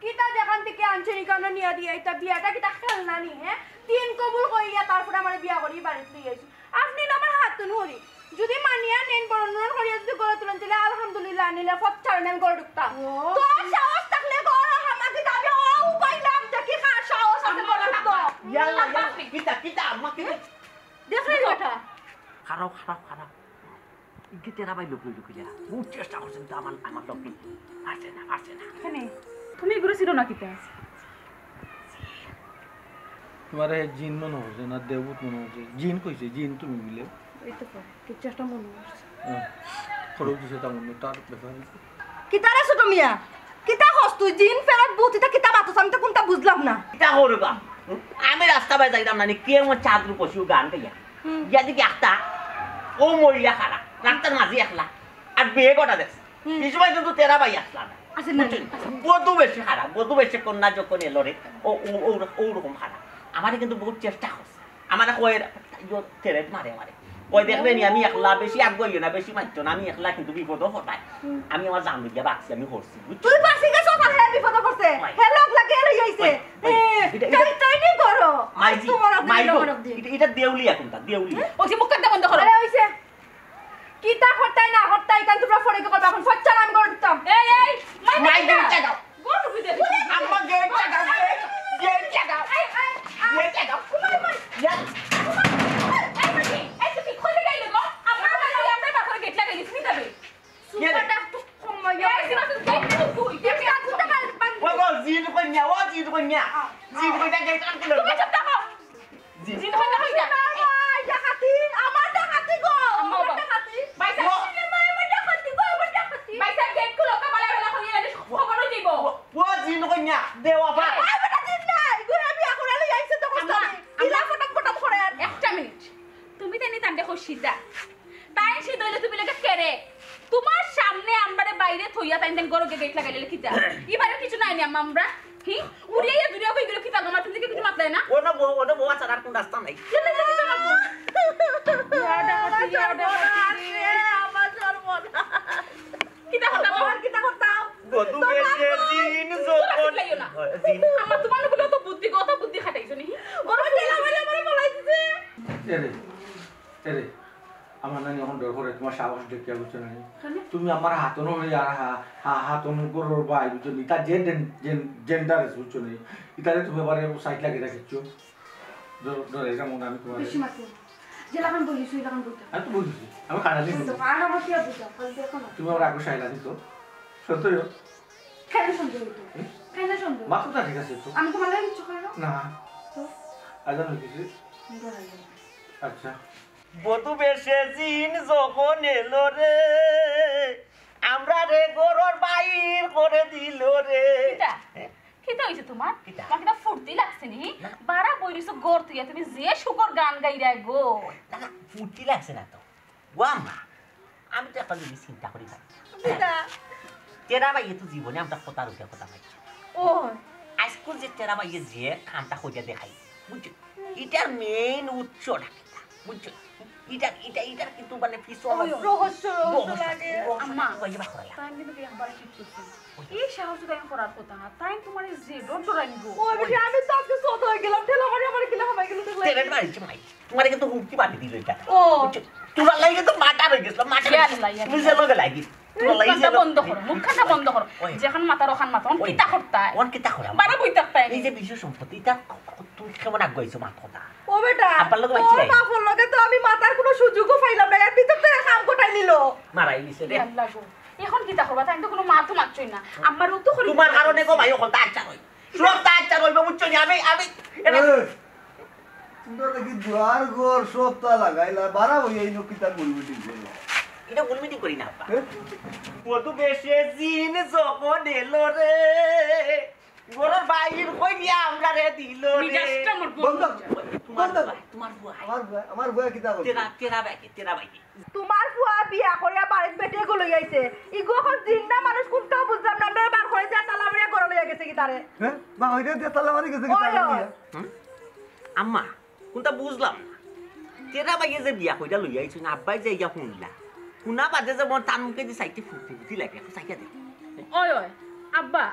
কিতা যেখান থাকি আনছইন, ইখানো নিয়া দিয়া ইতা বিয়াটা কিতা খেলনা নি, হে? দিন কবুল করিয়া তারপরে আমারে বিয়া করি বাড়িত লই আইছইন। আপনে না আমার হাতন হরি। যদি মানিয়া নেইন, বরণ-টরণ করিয়া যদি ঘরো তুলইন, তাইলে আলহামদুলিল্লাহ, নিলে ফত ছাড়নেন ঘরো ঢুকতাম। ও। তোর সাহস থাকলে ঘরো হামাকি যাবে, ও উবাইলাম, দেখি কার সাহস আছে ঘরো ঢুকতো। ইয়াল্লা, ইয়াল্লা, কিতা, কিতা, আম্মা, কিতা? দেখলে বেটা। খারাপ, খারাপ, খারাপ। ইগে তেরা ভাই লোক লইল কিলা? বহুত চেষ্টা করছেন তো আমার, আমার লোক লইতে। পারছে না, পারছে না। কেনে? তুমি ইগুরে চিনো না কিতা? তুমারে জিন মনে করছে না দেবদূত মনে করছে? জিন কইছে, জিন তুমি বুলে। এই তো কয়, কিচ্ছু একটা মনে করছে। হুম। খরচ দিছে তেমন না, তার ব্যাপারে। কিতা রে ছোট মিয়া? কিতা কস তুই? জিন, ফেরেত, ভূত, ইতা কিতা মাতস? আমি তো কুনটা বুঝলাম না। কিতা করবা? হুম? আমি রাস্তা বায় যাইতাম না নি, কে আমার চাঁদ রূপসী গান গাইয়া। হুম। গিয়া দেখি একটা, ও মহিলা খাড়া, রাস্তার মাঝে একলা, আর বেগ ওটা দেখছে। হুম। এই সময় কিন্তু তেরা ভাই আসলা না। আছে না? বুঝছেন? আছে। বধু বেশে খাড়া, বধু বেশে কন্যা যখন এলো রে, ও, ও, ও, ওরকম খাড়া। আমারে কিন্তু বহুত চেষ্টা করছে। আমারে কয়, ইয়ো, তেরেত মারে আমারে। কয়, "দেখবে নি, আমি একলা, বেশি আগ বইও না, বেশি মারতো না, আমি একলা কিন্তু বিপদও হতায়। হুম। আমি আমার জান লইয়া বাঁচছি, আমি করছি।" বুঝছো? তুই বাঁচি গেছস, আর হে বিপদে পড়ছে। ভাই। হে লোক লাগে, হে লই আইছে। ভাই, ভাই, এ, এটা, এটা তাই, তাই নি করো। মাইজি, তোমার আপনি মাইজি, লোকের আপনি। এটা, এটা দেউলিয়া কোনটা? দেউলিয়া। হুম? ওই যে মুখটা বন্ধ করো। আরে, ওই যে। কিতা হরতায় না হরতায়, ইখান তুমরা ফরে গিয়া করবা, অখন ফচ্চা নাম করে দিতাম। এই, এই, মাই মাই দিতা। দিতা দাও। গরু বিদে। আম্মা, গেট লাগাও, গেট, গেট লাগাও। এই, এই, আ, গেট লাগাও। ঘুমাই, ঘুমাই। ইয়া। ঘুমাই, ঘুমাই। এই, এই, তুই কই গেলি গো? আমরা, আমরা, আমরা বাপরে গেট লাগাই দিছি, নিতে হবে। গেট। সুপারটা একটু কম হয়ে এই, গেছে। তুই, তুই, তুই, তুই, তুই, তুই, ও গো, জিন কইনা, ও জিন কইনা। আ, জিন আ। কইনা গেট আটকে তুমি চুপ থাকো। জি। জিন কইনা কইনা। আমার ডাকাতি, আমার ডাকাতি গো, আম্মা আমার বাবা। ডাকাতি। ভাই সাহেব। ও। আমার ডাকাতি গো, আমার ডাকাতি। ভাই সাহেব, গেট খুলো, কাবালা বেলা কইয়া লাগে, খবর হয়ে যাইবো। ও জিন কইনা, দেওয়া ভাই। এই বেটা জিন নাই, ঘুরে বিয়া করে লই আইছে তো আম্মা, কস্তানি। আম্মা। ইলা ফটম ফটম করে আর। একটা মিনিট। তুমি তাইন তান দেখো সিধা। তাইন সিধা অইলে তুমি লাগে কেরে? তুমার সামনে আমরারে বাইরে থইয়া তাইন তাইন ঘরো গিয়া গেট লাগাইলে কিতা? ইবারে কিছু নাই নি আম্মা আমরা? হি? উড়িয়া দুরিয়া কই গেল কিতা গো? আমার তুমি কিছু মাতলায় না? ওনো বউ, ওনো বউ, আচ্ছা, আর কোন রাস্তা নাই? কেন জানি তো না তো। আমার সর্বনাশ রে, আমার সর্বনাশ। কিতা করতাম? আমার কিতা করতাম? বধূ বেশে জিন যখন তোরা চিল্লাইও না। জিন। আমার তোমার লোক তো বুদ্ধি, কত বুদ্ধি খাটাইছো নি? ওরা ঠেলা মারি আমারে ফালাই দিছে। এরে, এরে, আমার নানি অখন ডর করে, তুমার সাহস দেখিয়া, বুঝছো নি? কেনে? তুমি আমার হাতনো হই আর হা-, হা-, হাতনো গরুর বাই, বুঝছো নি? ইতা যে ডেন-, ডেন-, ডেঞ্জারাস, বুঝছো নি? ইতারে তুমি এবারে সাইড লাগিয়া রাখিছো। ডর-, ডর, এটা মনে আমি তোমার বেশি মাতিও না। যেলাখান বলিস, ওইলাখান বলতে হবে। আমি তো বুঝছি, আমি খারাপ দিন। তো আর আমার কি আর বুঝাও? খালি দেখো না। তুমি আমার আগে সাইড আছি তো। সত্যই হোক। কেন সন্দেহ হইতো? হুম? কেন সন্দেহ? মাথা ঠিক আছে তো? আমি তোমার লাগে কিচ্ছু করি না। না। তো? আজান হয়ে গেছে। ডরাই না। আচ্ছা। বধূ বেশে জিন যখন এলো রে, আমরারে ঘরর বাইর করে দিল রে। কিতা? কিতা হইছে তোমার? কিতা? তোমার কিতা ফুর্তি লাগছে নি? না। বারা বই রইছো ঘর তুইয়া, তুমি যে সুখর গান গাইরায় গো। না, না, ফুর্তি লাগছে না তো। ও আম্মা, আমি তো একটা জিনিস চিন্তা করি ভাই। কিতা? তেরা ভাইয়ে তো জীবনে আমরা কথা রুখে কথা ভাই। ও। আজকে যে তেরা ভাইয়ে যে কামটা করিয়া দেখাই, বুঝছো? এটার মেইন উৎসটা কিতা, বুঝছো? ইটা ইটা ইটা কিন্তু মানে পিছন ওই রহস্য, রহস্য রহস্য, লাগে। রহস্য আম্মা, লাগে, বাবা। তাই কিন্তু একবার ঠিক করছি। এই সাহস তো আমি করার কথা না। তাই তোমার এই যে ডর ডরাই নিব। ও বেটি, আমি তো আজকে শত হয়ে গেলাম। ঠেলা মারি আমার গিলা হামাই গেল, দেখলে? তেলের বাড়ি মাই। তোমার কিন্তু হুমকি বাড়ি দিল এটা। ও। বুঝছো? তোমার লাগি কিন্তু মার্ডার হয়ে গেছিল, মার্ডার। ইয়া আল্লাহ, ইয়া তুমি যে লগে লাগি। তোমার লাগি মুখখানটা যে বন্ধ করো, মুখখানটা বন্ধ করো। ওই। যেখান মাতার ওখান মাতা, অন ওই। কিতা করতা? অন কিতা করা? বারো বই থাকতা এই যে বিষয় সম্পত্তি, এটা ক-, ক-, তুমি কেমন আগুয়াইছো মাত কথা? ও বেটা, আব্বার লগে তোর মাইছি নাই? বাপর লগে তো আমি মাতার কোনো সুযোগও পাইলাম না, এর ভিতর তো এক আম কটাই নিল। মারাই নিছে রে। ইয়াল্লা গো, এখন কিতা করবা? তাই তো কোনো মাতও মাতছই না। আমারও তো করি তোমার কারণে গো ভাই, অখন তা আচ্ছা রইব। সব তা আচ্ছা রইব, বুঝছো নি? আমি, আমি, এটা এই, তোমরা দেখি দুয়ার ঘর সব তা লাগাইলা, বারা হইয়া এই নকিতা গুলমিটিং করলা। এটা গুলমিটিং করি না, আব্বা। এ? মধু বেশে জিন যখন এলো রে, ঘরর বাইর কই দিয়া আমরারে দিল রে। মিজাজটা মোর বন্ধ, বন্ধ। তোমার ভুয়া, তোমার ভুয়া। আমার ভুয়া, আমার ভুয়া কিতা বলছে? তেরা, তেরা বাইকে, তেরা বাইকে। তোমার ফুয়া বিয়া করিয়া বাড়িত বেটি গো লই আইছে। ইগু অখন জিন্দা মানুষ, কোনটাও বুঝলাম না। আমরা বার করে দিয়া তালা মারিয়া ঘরে লইয়া গেছে কি তারে? হ্যাঁ? বা ওইটা দিয়া তালা মারি গেছে কি ওই, তারে ওই। নিয়া? হুম? আম্মা, কোনটা বুঝলাম না। তেরা বাইয়ে যে বিয়া কইরা লই আইছো না, আব্বাই যে ইয়া হুনলা। হুনা বাদে যে মন তার মুখে যে সাইডে ফুটি ফুটি লাগে, এখন সাইডে দেখ। ওই, ওই, আব্বা,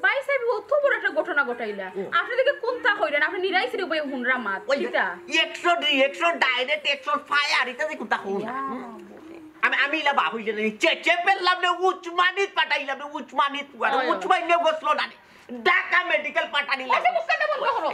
ভাই সাহেব, অত বড় একটা ঘটনা ঘটাইলা। ও। আপনি দেখি কোনটা কইলেন? আপনি নিরাই সিরে বই হুনরা মাত। ওই যে কিতা? Action, reaction, direct action, fire, এটা যে কোনটা কইলা? ইয়া। আমি, আমি ইলা বাপ হইলে না, চে-, চেপেলাম না, উসমানিত পাঠাইলাম না, উসমানিত পুয়ার, ওই, ওই। উসমানিয়ে বসলো না রে। ঢাকা মেডিকেল পাঠানি ওই যে লাগে। মুখটা বন্ধ করো।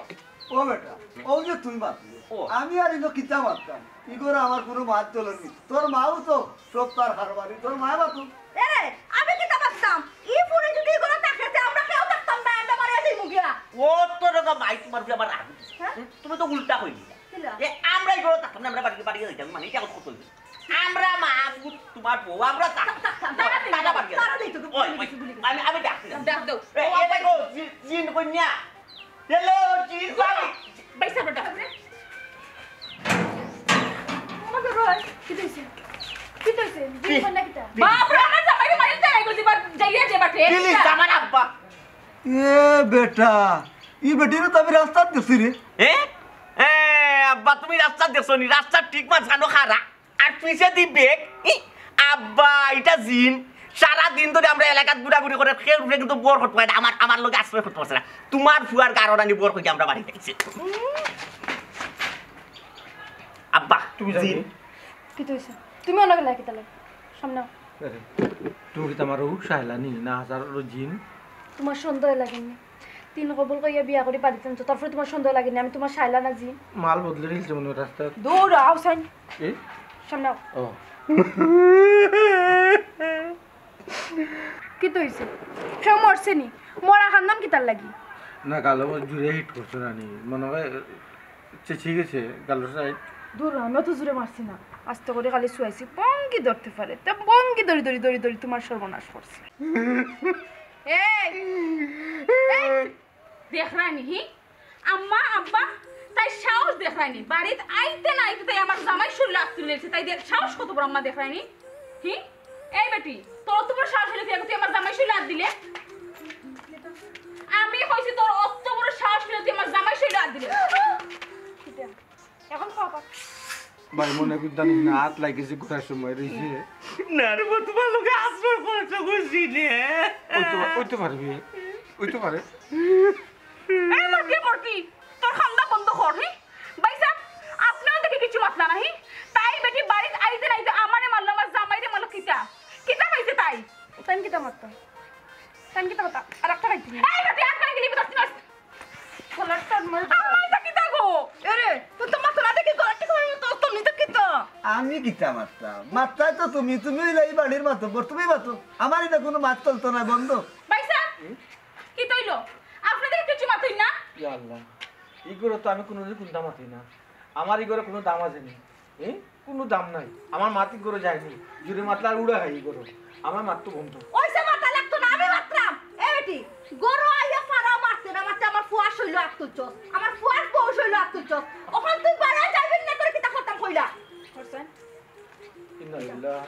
ও বেটা, ও যে তুই মাতলি। ও। আমি আর ইনো কিতা মাততাম? ইগোরা আমার কোনো মাত চলেনি। তোর মাও তো সব তার হারবানি, তোর মায় মাতো। এরে, আমি কিতা মাততাম? ই ফুরি যদি ইগোরা থাকে, তে আমরা কেউ থাকতাম না, আমরা বাড়ি যাই মুগিয়া। ও তো রকম মাই তোমার উপরে আমার রাগ উঠেছে। হ্যাঁ? তুমি তো উল্টা কইলি। কিলা? এ, আমরা ইগোরা থাকতাম না, আমরা বাড়ি, বাড়ি যাইতাম, মানে, এটা কথা কইলি। আমরা মা, পুত, তোমার বউ, আমরা থাক-, থাক-, থাক-, থাক-, তারা নেই, তারা বাড়ি তারা নেই তো, ওই, ওই, ভুলে গেছি, ভুলে গেছি। আমি, আমি ডাক দিলাম। ডাক দাও। এ, ও, এ, ভাই। দেখো, জি-, জিন কন্যা। হ্যালো, জিন ভাবি। ভাই সাহেব, ডাক। আমাকে রয়, কি হইছে? কি হইছে? জিন কি? কন্যা কিতা? কি? বাপ রে, আমার জামাইরে মারিল তাই, এগো দিবা, যাইয়া যে বাটে। কি লিস, আমার আব্বা? এ বেটা, ই বেটিরে তো আমি রাস্তাত দেখছি রে। এ? এ, আব্বা, তুমি রাস্তাত দেখছো নি? রাস্তার ঠিক মাঝখানো খাড়া। আর পিছে দি ব্যাগ। ই, আব্বা, এটা জিন। সারা দিন ধরে আমরা এলাকাত ঘুরাঘুরি করে কেউ উপরে কিন্তু বর করতে পারে না। আমার, আমার লগে আশ্রয় করতে পারছে না। তোমার ফুয়ার কারণ আনি বর কইয়া আমরা বাড়ি যাইছি। আব্বা, তুমি জিন। জানি? কি তো হইছে? তুমি অন্য গেলে কিতা লাগে? সামনে আও। আরে, তুমি কিতা আমার ও শায়লা নি? না, হাজার জিন। তোমার সন্দেহ লাগেনি? তিন কবুল কইয়া বিয়া করি বাড়িতে আনছো, তারপরে তোমার সন্দেহ লাগেনি আমি তোমার শায়লা না জিন? মাল বদলে দিলছে মনে হয় রাস্তায়। দৌড়, আও সাইন। এ? সামনে আও। ও। কি তো হইছে? কেউ মরছে নি? মরা কান্দন কিতার লাগি? না, গালো জুরে হিট করছে না নি। মনে হয় চেঁচিয়ে গেছে গালোর সাইড। দূর, আমিও তো জুরে মারছি না। আস্তে করে খালি শুয়াইছি। ভঙ্গি ধরতে পারে। তা ভঙ্গি ধরি, ধরি, ধরি, ধরি তোমার সর্বনাশ করছি। এই! এই! দেখরায়নি, হি? আম্মা, আব্বা, তাই সাহস দেখরায়নি। বাড়িত আইতে না আইতে তাই আমার জামাই শরীরে আত তুলে দিছে। তাই দেখ, সাহস কত বড় আম্মা দেখরায়নি? হি? এই বেটি, তোর অত বড় সাহস হইলে তুই, তুই আমার জামাই শরীরে আত দিলে? আমি কইছি তোর অত বড় সাহস হইলে তুই আমার জামাই শরীরে আত দিলে? এখন খাওয়া পাক। ভাই, মনে করি জানি না, হাত লাগিয়েছে ঘোরার সময় রইছে। না রে, ও তোমার লোকে আশ্রয় করছে, বুঝছি রে। ওই তো, ওই তো পারে, বিয়ে। ওই তো পারে। এই মুরগি, মুরগি, তোর খান্দা বন্ধ কর, হি? ভাই সাহেব, আপনেও দেখি কিছু মাতলা না, হি? তাই বেটি বাড়িত আইতে নাইতে আমারে মারলো, আমার জামাইরে মারলো, কিতা? কিতা পাইছে তাই? তাই কিতা মারতো? তাই কিতা মারতো? আর একটা খাইতে নি? এই বেটি, আর খাই গেলি, বেটা, গলার টান মারে। আমার তা কিতা গো? এরে, তো তোমার তো না দেখি গলার টান মারে, তো, তো নিতে কিতা? আমি কিতা মারতাম? মারতায় তো তুমি, তুমি হইলে এই বাড়ির মাতব্বর, তুমি মাতো। আমার এটা কোনো মাত চলতো না, বন্ধ। ভাই সাহেব, হুম? কি তৈল? আপনাদের কিছু মাতই না? ইয়া আল্লাহ, ই ঘরে তো আমি কোনোদিন কোনটা মাতি না। আমার ই ঘরে কোনো দাম আছে নি? এ? কোনো দাম নাই। আমার মাতি ঘরে যায়নি। জুরে মাতলে আর উড়া খাই ই ঘরে। আমার মাত তো বন্ধ। ওই যে মাতা লাগতো না, আমি মাতরাম। এ বেটি, ঘরো আইয়া ফাড়া মারতে না মারতে আমার ফুয়ার শৈল আত তুলছস। আমার ফুয়ার বউ শৈল আত তুলছস। ওখান তুই বাড়া যাইবেন না করে কিতা করতাম কইলা? করছেন? ইন্না লিল্লাহ।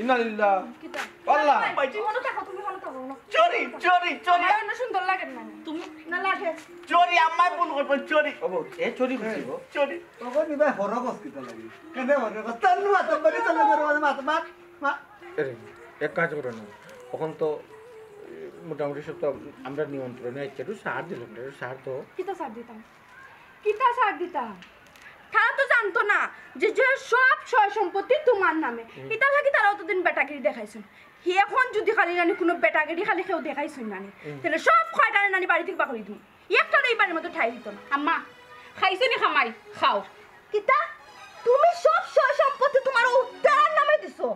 ইন্না লিল্লাহ। কিতা? আল্লাহ। ভাই, তুমি মনে থাকো, তুমি মনে থাকো না। চুরি, চুরি, চুরি। আমার অন্য সুন্দর লাগে না। তুমি না লাগে। চুরি, আম্মায় ফোন করবো, চুরি। ও বউ, এ চুরি করছি গো। চুরি। ওগো দিবা হরো কস কিতা লাগি? কেনে হরো কস? তার নুয়া তো বড়ি চলে করে মাত মাত মা। আরে, এক কাজ করো না, এখন তো এ, মোটামুটি সব তো আমরা নিয়ন্ত্রণে আছে, একটু সার দিলাম, একটু সার তো। কিতা সার দিতাম? কিতা সার দিতাম? তারা তো জানতো না যে যে সব সয় সম্পত্তি তোমার নামে। এটা লাগি তারা অতদিন বেটাগিরি দেখাইছইন। হি এখন যদি খালি জানি কোনো বেটাগিরি খালি কেউ দেখাইছইন নানি, তাহলে সব কয়টারে নানি বাড়ি থাকি বার করি দিমু। একটা এই বাড়ির মধ্যে ঠাই দিত না। আম্মা, খাইছো নি খামাই? খাও। কিতা? তুমি সব সয় সম্পত্তি তোমার উত্তরার নামে দিছো।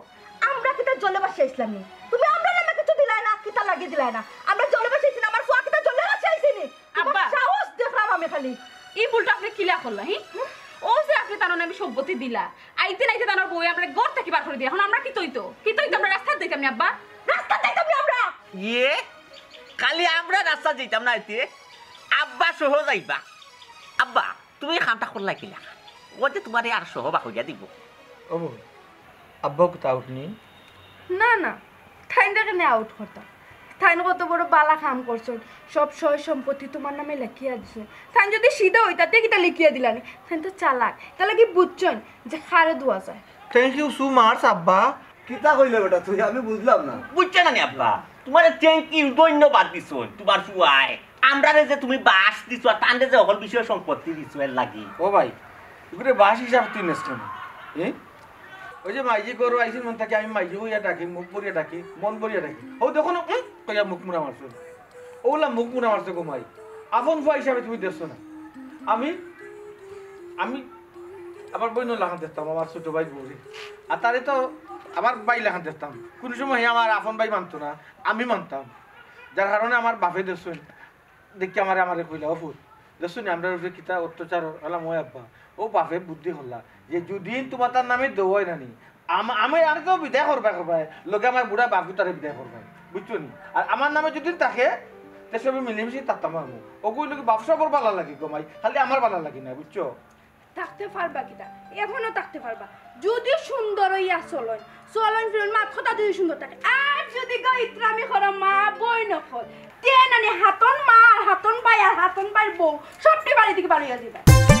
আমরা কিতা জলে ভাসি আইছিলাম নি? তুমি আমরার নামে কিছু দিলায় না, কিতা লাগি দিলায় না? আমরা জলে ভাসি আইছি না, আমার ফুয়া কিতা জলে ভাসি আইছে নি? তোমার আব্বা। সাহস দেখলাম আমি খালি। এই ভুলটা আপনি কিলা করলা, হি? ও যে আপনি তার নামে সম্পত্তি দিলা, আইতে নাইতে তার বউ আমরা ঘর থাকি বার করি দিয়া, এখন আমরা কিতা অইতো? কিতা অইতো, আমরা রাস্তাত যাইতাম নি আব্বা? রাস্তাত যাইতাম নি আমরা? ইয়ে, খালি আমরা রাস্তা যাইতাম না, এতে আব্বা সহ যাইবা। আব্বা, তুমি এই কামটা করলা কিলা? ও যে তোমারে আর সহ বার করিয়া দিব। ও বউ, আব্বাও কিতা আউট নি? না না, তাইন দেখে নে আউট করতাম। তাইন কত বড় বালা কাম করছইন, সব সয় সম্পত্তি তোমার নামে লেখিয়া দিছইন। তাইন যদি সিধা অইতা তে কিতা লেখিয়া দিলা নি? তাইন তো চালাক, তার লাগি বুঝছইন যে কারে দেওয়া যায়। Thank you so much আব্বা। কিতা কইলে বেটা তুই? আমি বুঝলাম না। বুঝছো না নি আব্বা? তোমারে thank you, ধন্যবাদ দিছইন তোমার ফুয়ায়। আমরারে যে তুমি বাস দিছো আর তানরে যে অকল বিষয় সম্পত্তি দিছো এর লাগি। ও ভাই, এগুলো বাস হিসাবে তুই নেস কেন? এ? ওই যে মাইজি গরু আইসিন মন থাকি, আমি মাইজি কইয়া ডাকি, মুখ ভরিয়া ডাকি, মন ভরিয়া ডাকি। ও দেখো না, উম, কইয়া মুখ মুড়া মারছো। ওগুলা মুখ মুড়া মারছো গো মাই। আপন ফুয়া হিসাবে তুমি দেখছো না। আমি, আমি আমার বইন লাখান দেখতাম, আমার ছোট ভাই বউরে। আর তারে তো আমার ভাই লাখান দেখতাম। কোনো সময় হে আমার আপন ভাই মানতো না, আমি মানতাম। যার কারণে আমার বাপে দেখছইন, দেখি আমারে, আমারে কইলা, "ও ফুত, দেখছো নি আমরার উপরে কিতা অত্যাচার?" কইলাম, "ওই আব্বা, ও বাপে বুদ্ধি করলা যে যদিন তোমার তার নামে দেওয়া অয় না নি, আম-, আমি আর তো বিদায় করবায়, করবায়, লগে আমার বুড়া বাপু তারে বিদায় করবায়, বুঝছো নি? আর আমার নামে যদি থাকে, তে সবে মিলেমিশে থাকতাম পারমু।" ও কইল কি, "বাপ সবর বালা লাগে গো মাই, খালি আমার বালা লাগে না, বুঝছো?" থাকতে পারবা কিতা? এখনো থাকতে পারবা। যদি সুন্দর অইয়া চলইন, চলন ফিরন, মাত কথা যদি সুন্দর থাকে। আর যদি গো ইতরামি করো মা বইন অকল, তে নানি হাতন মা আর হাতন ভাই আর হাতন ভাইর বউ সবটি বাড়ি থাকি বার অইয়া দিবা।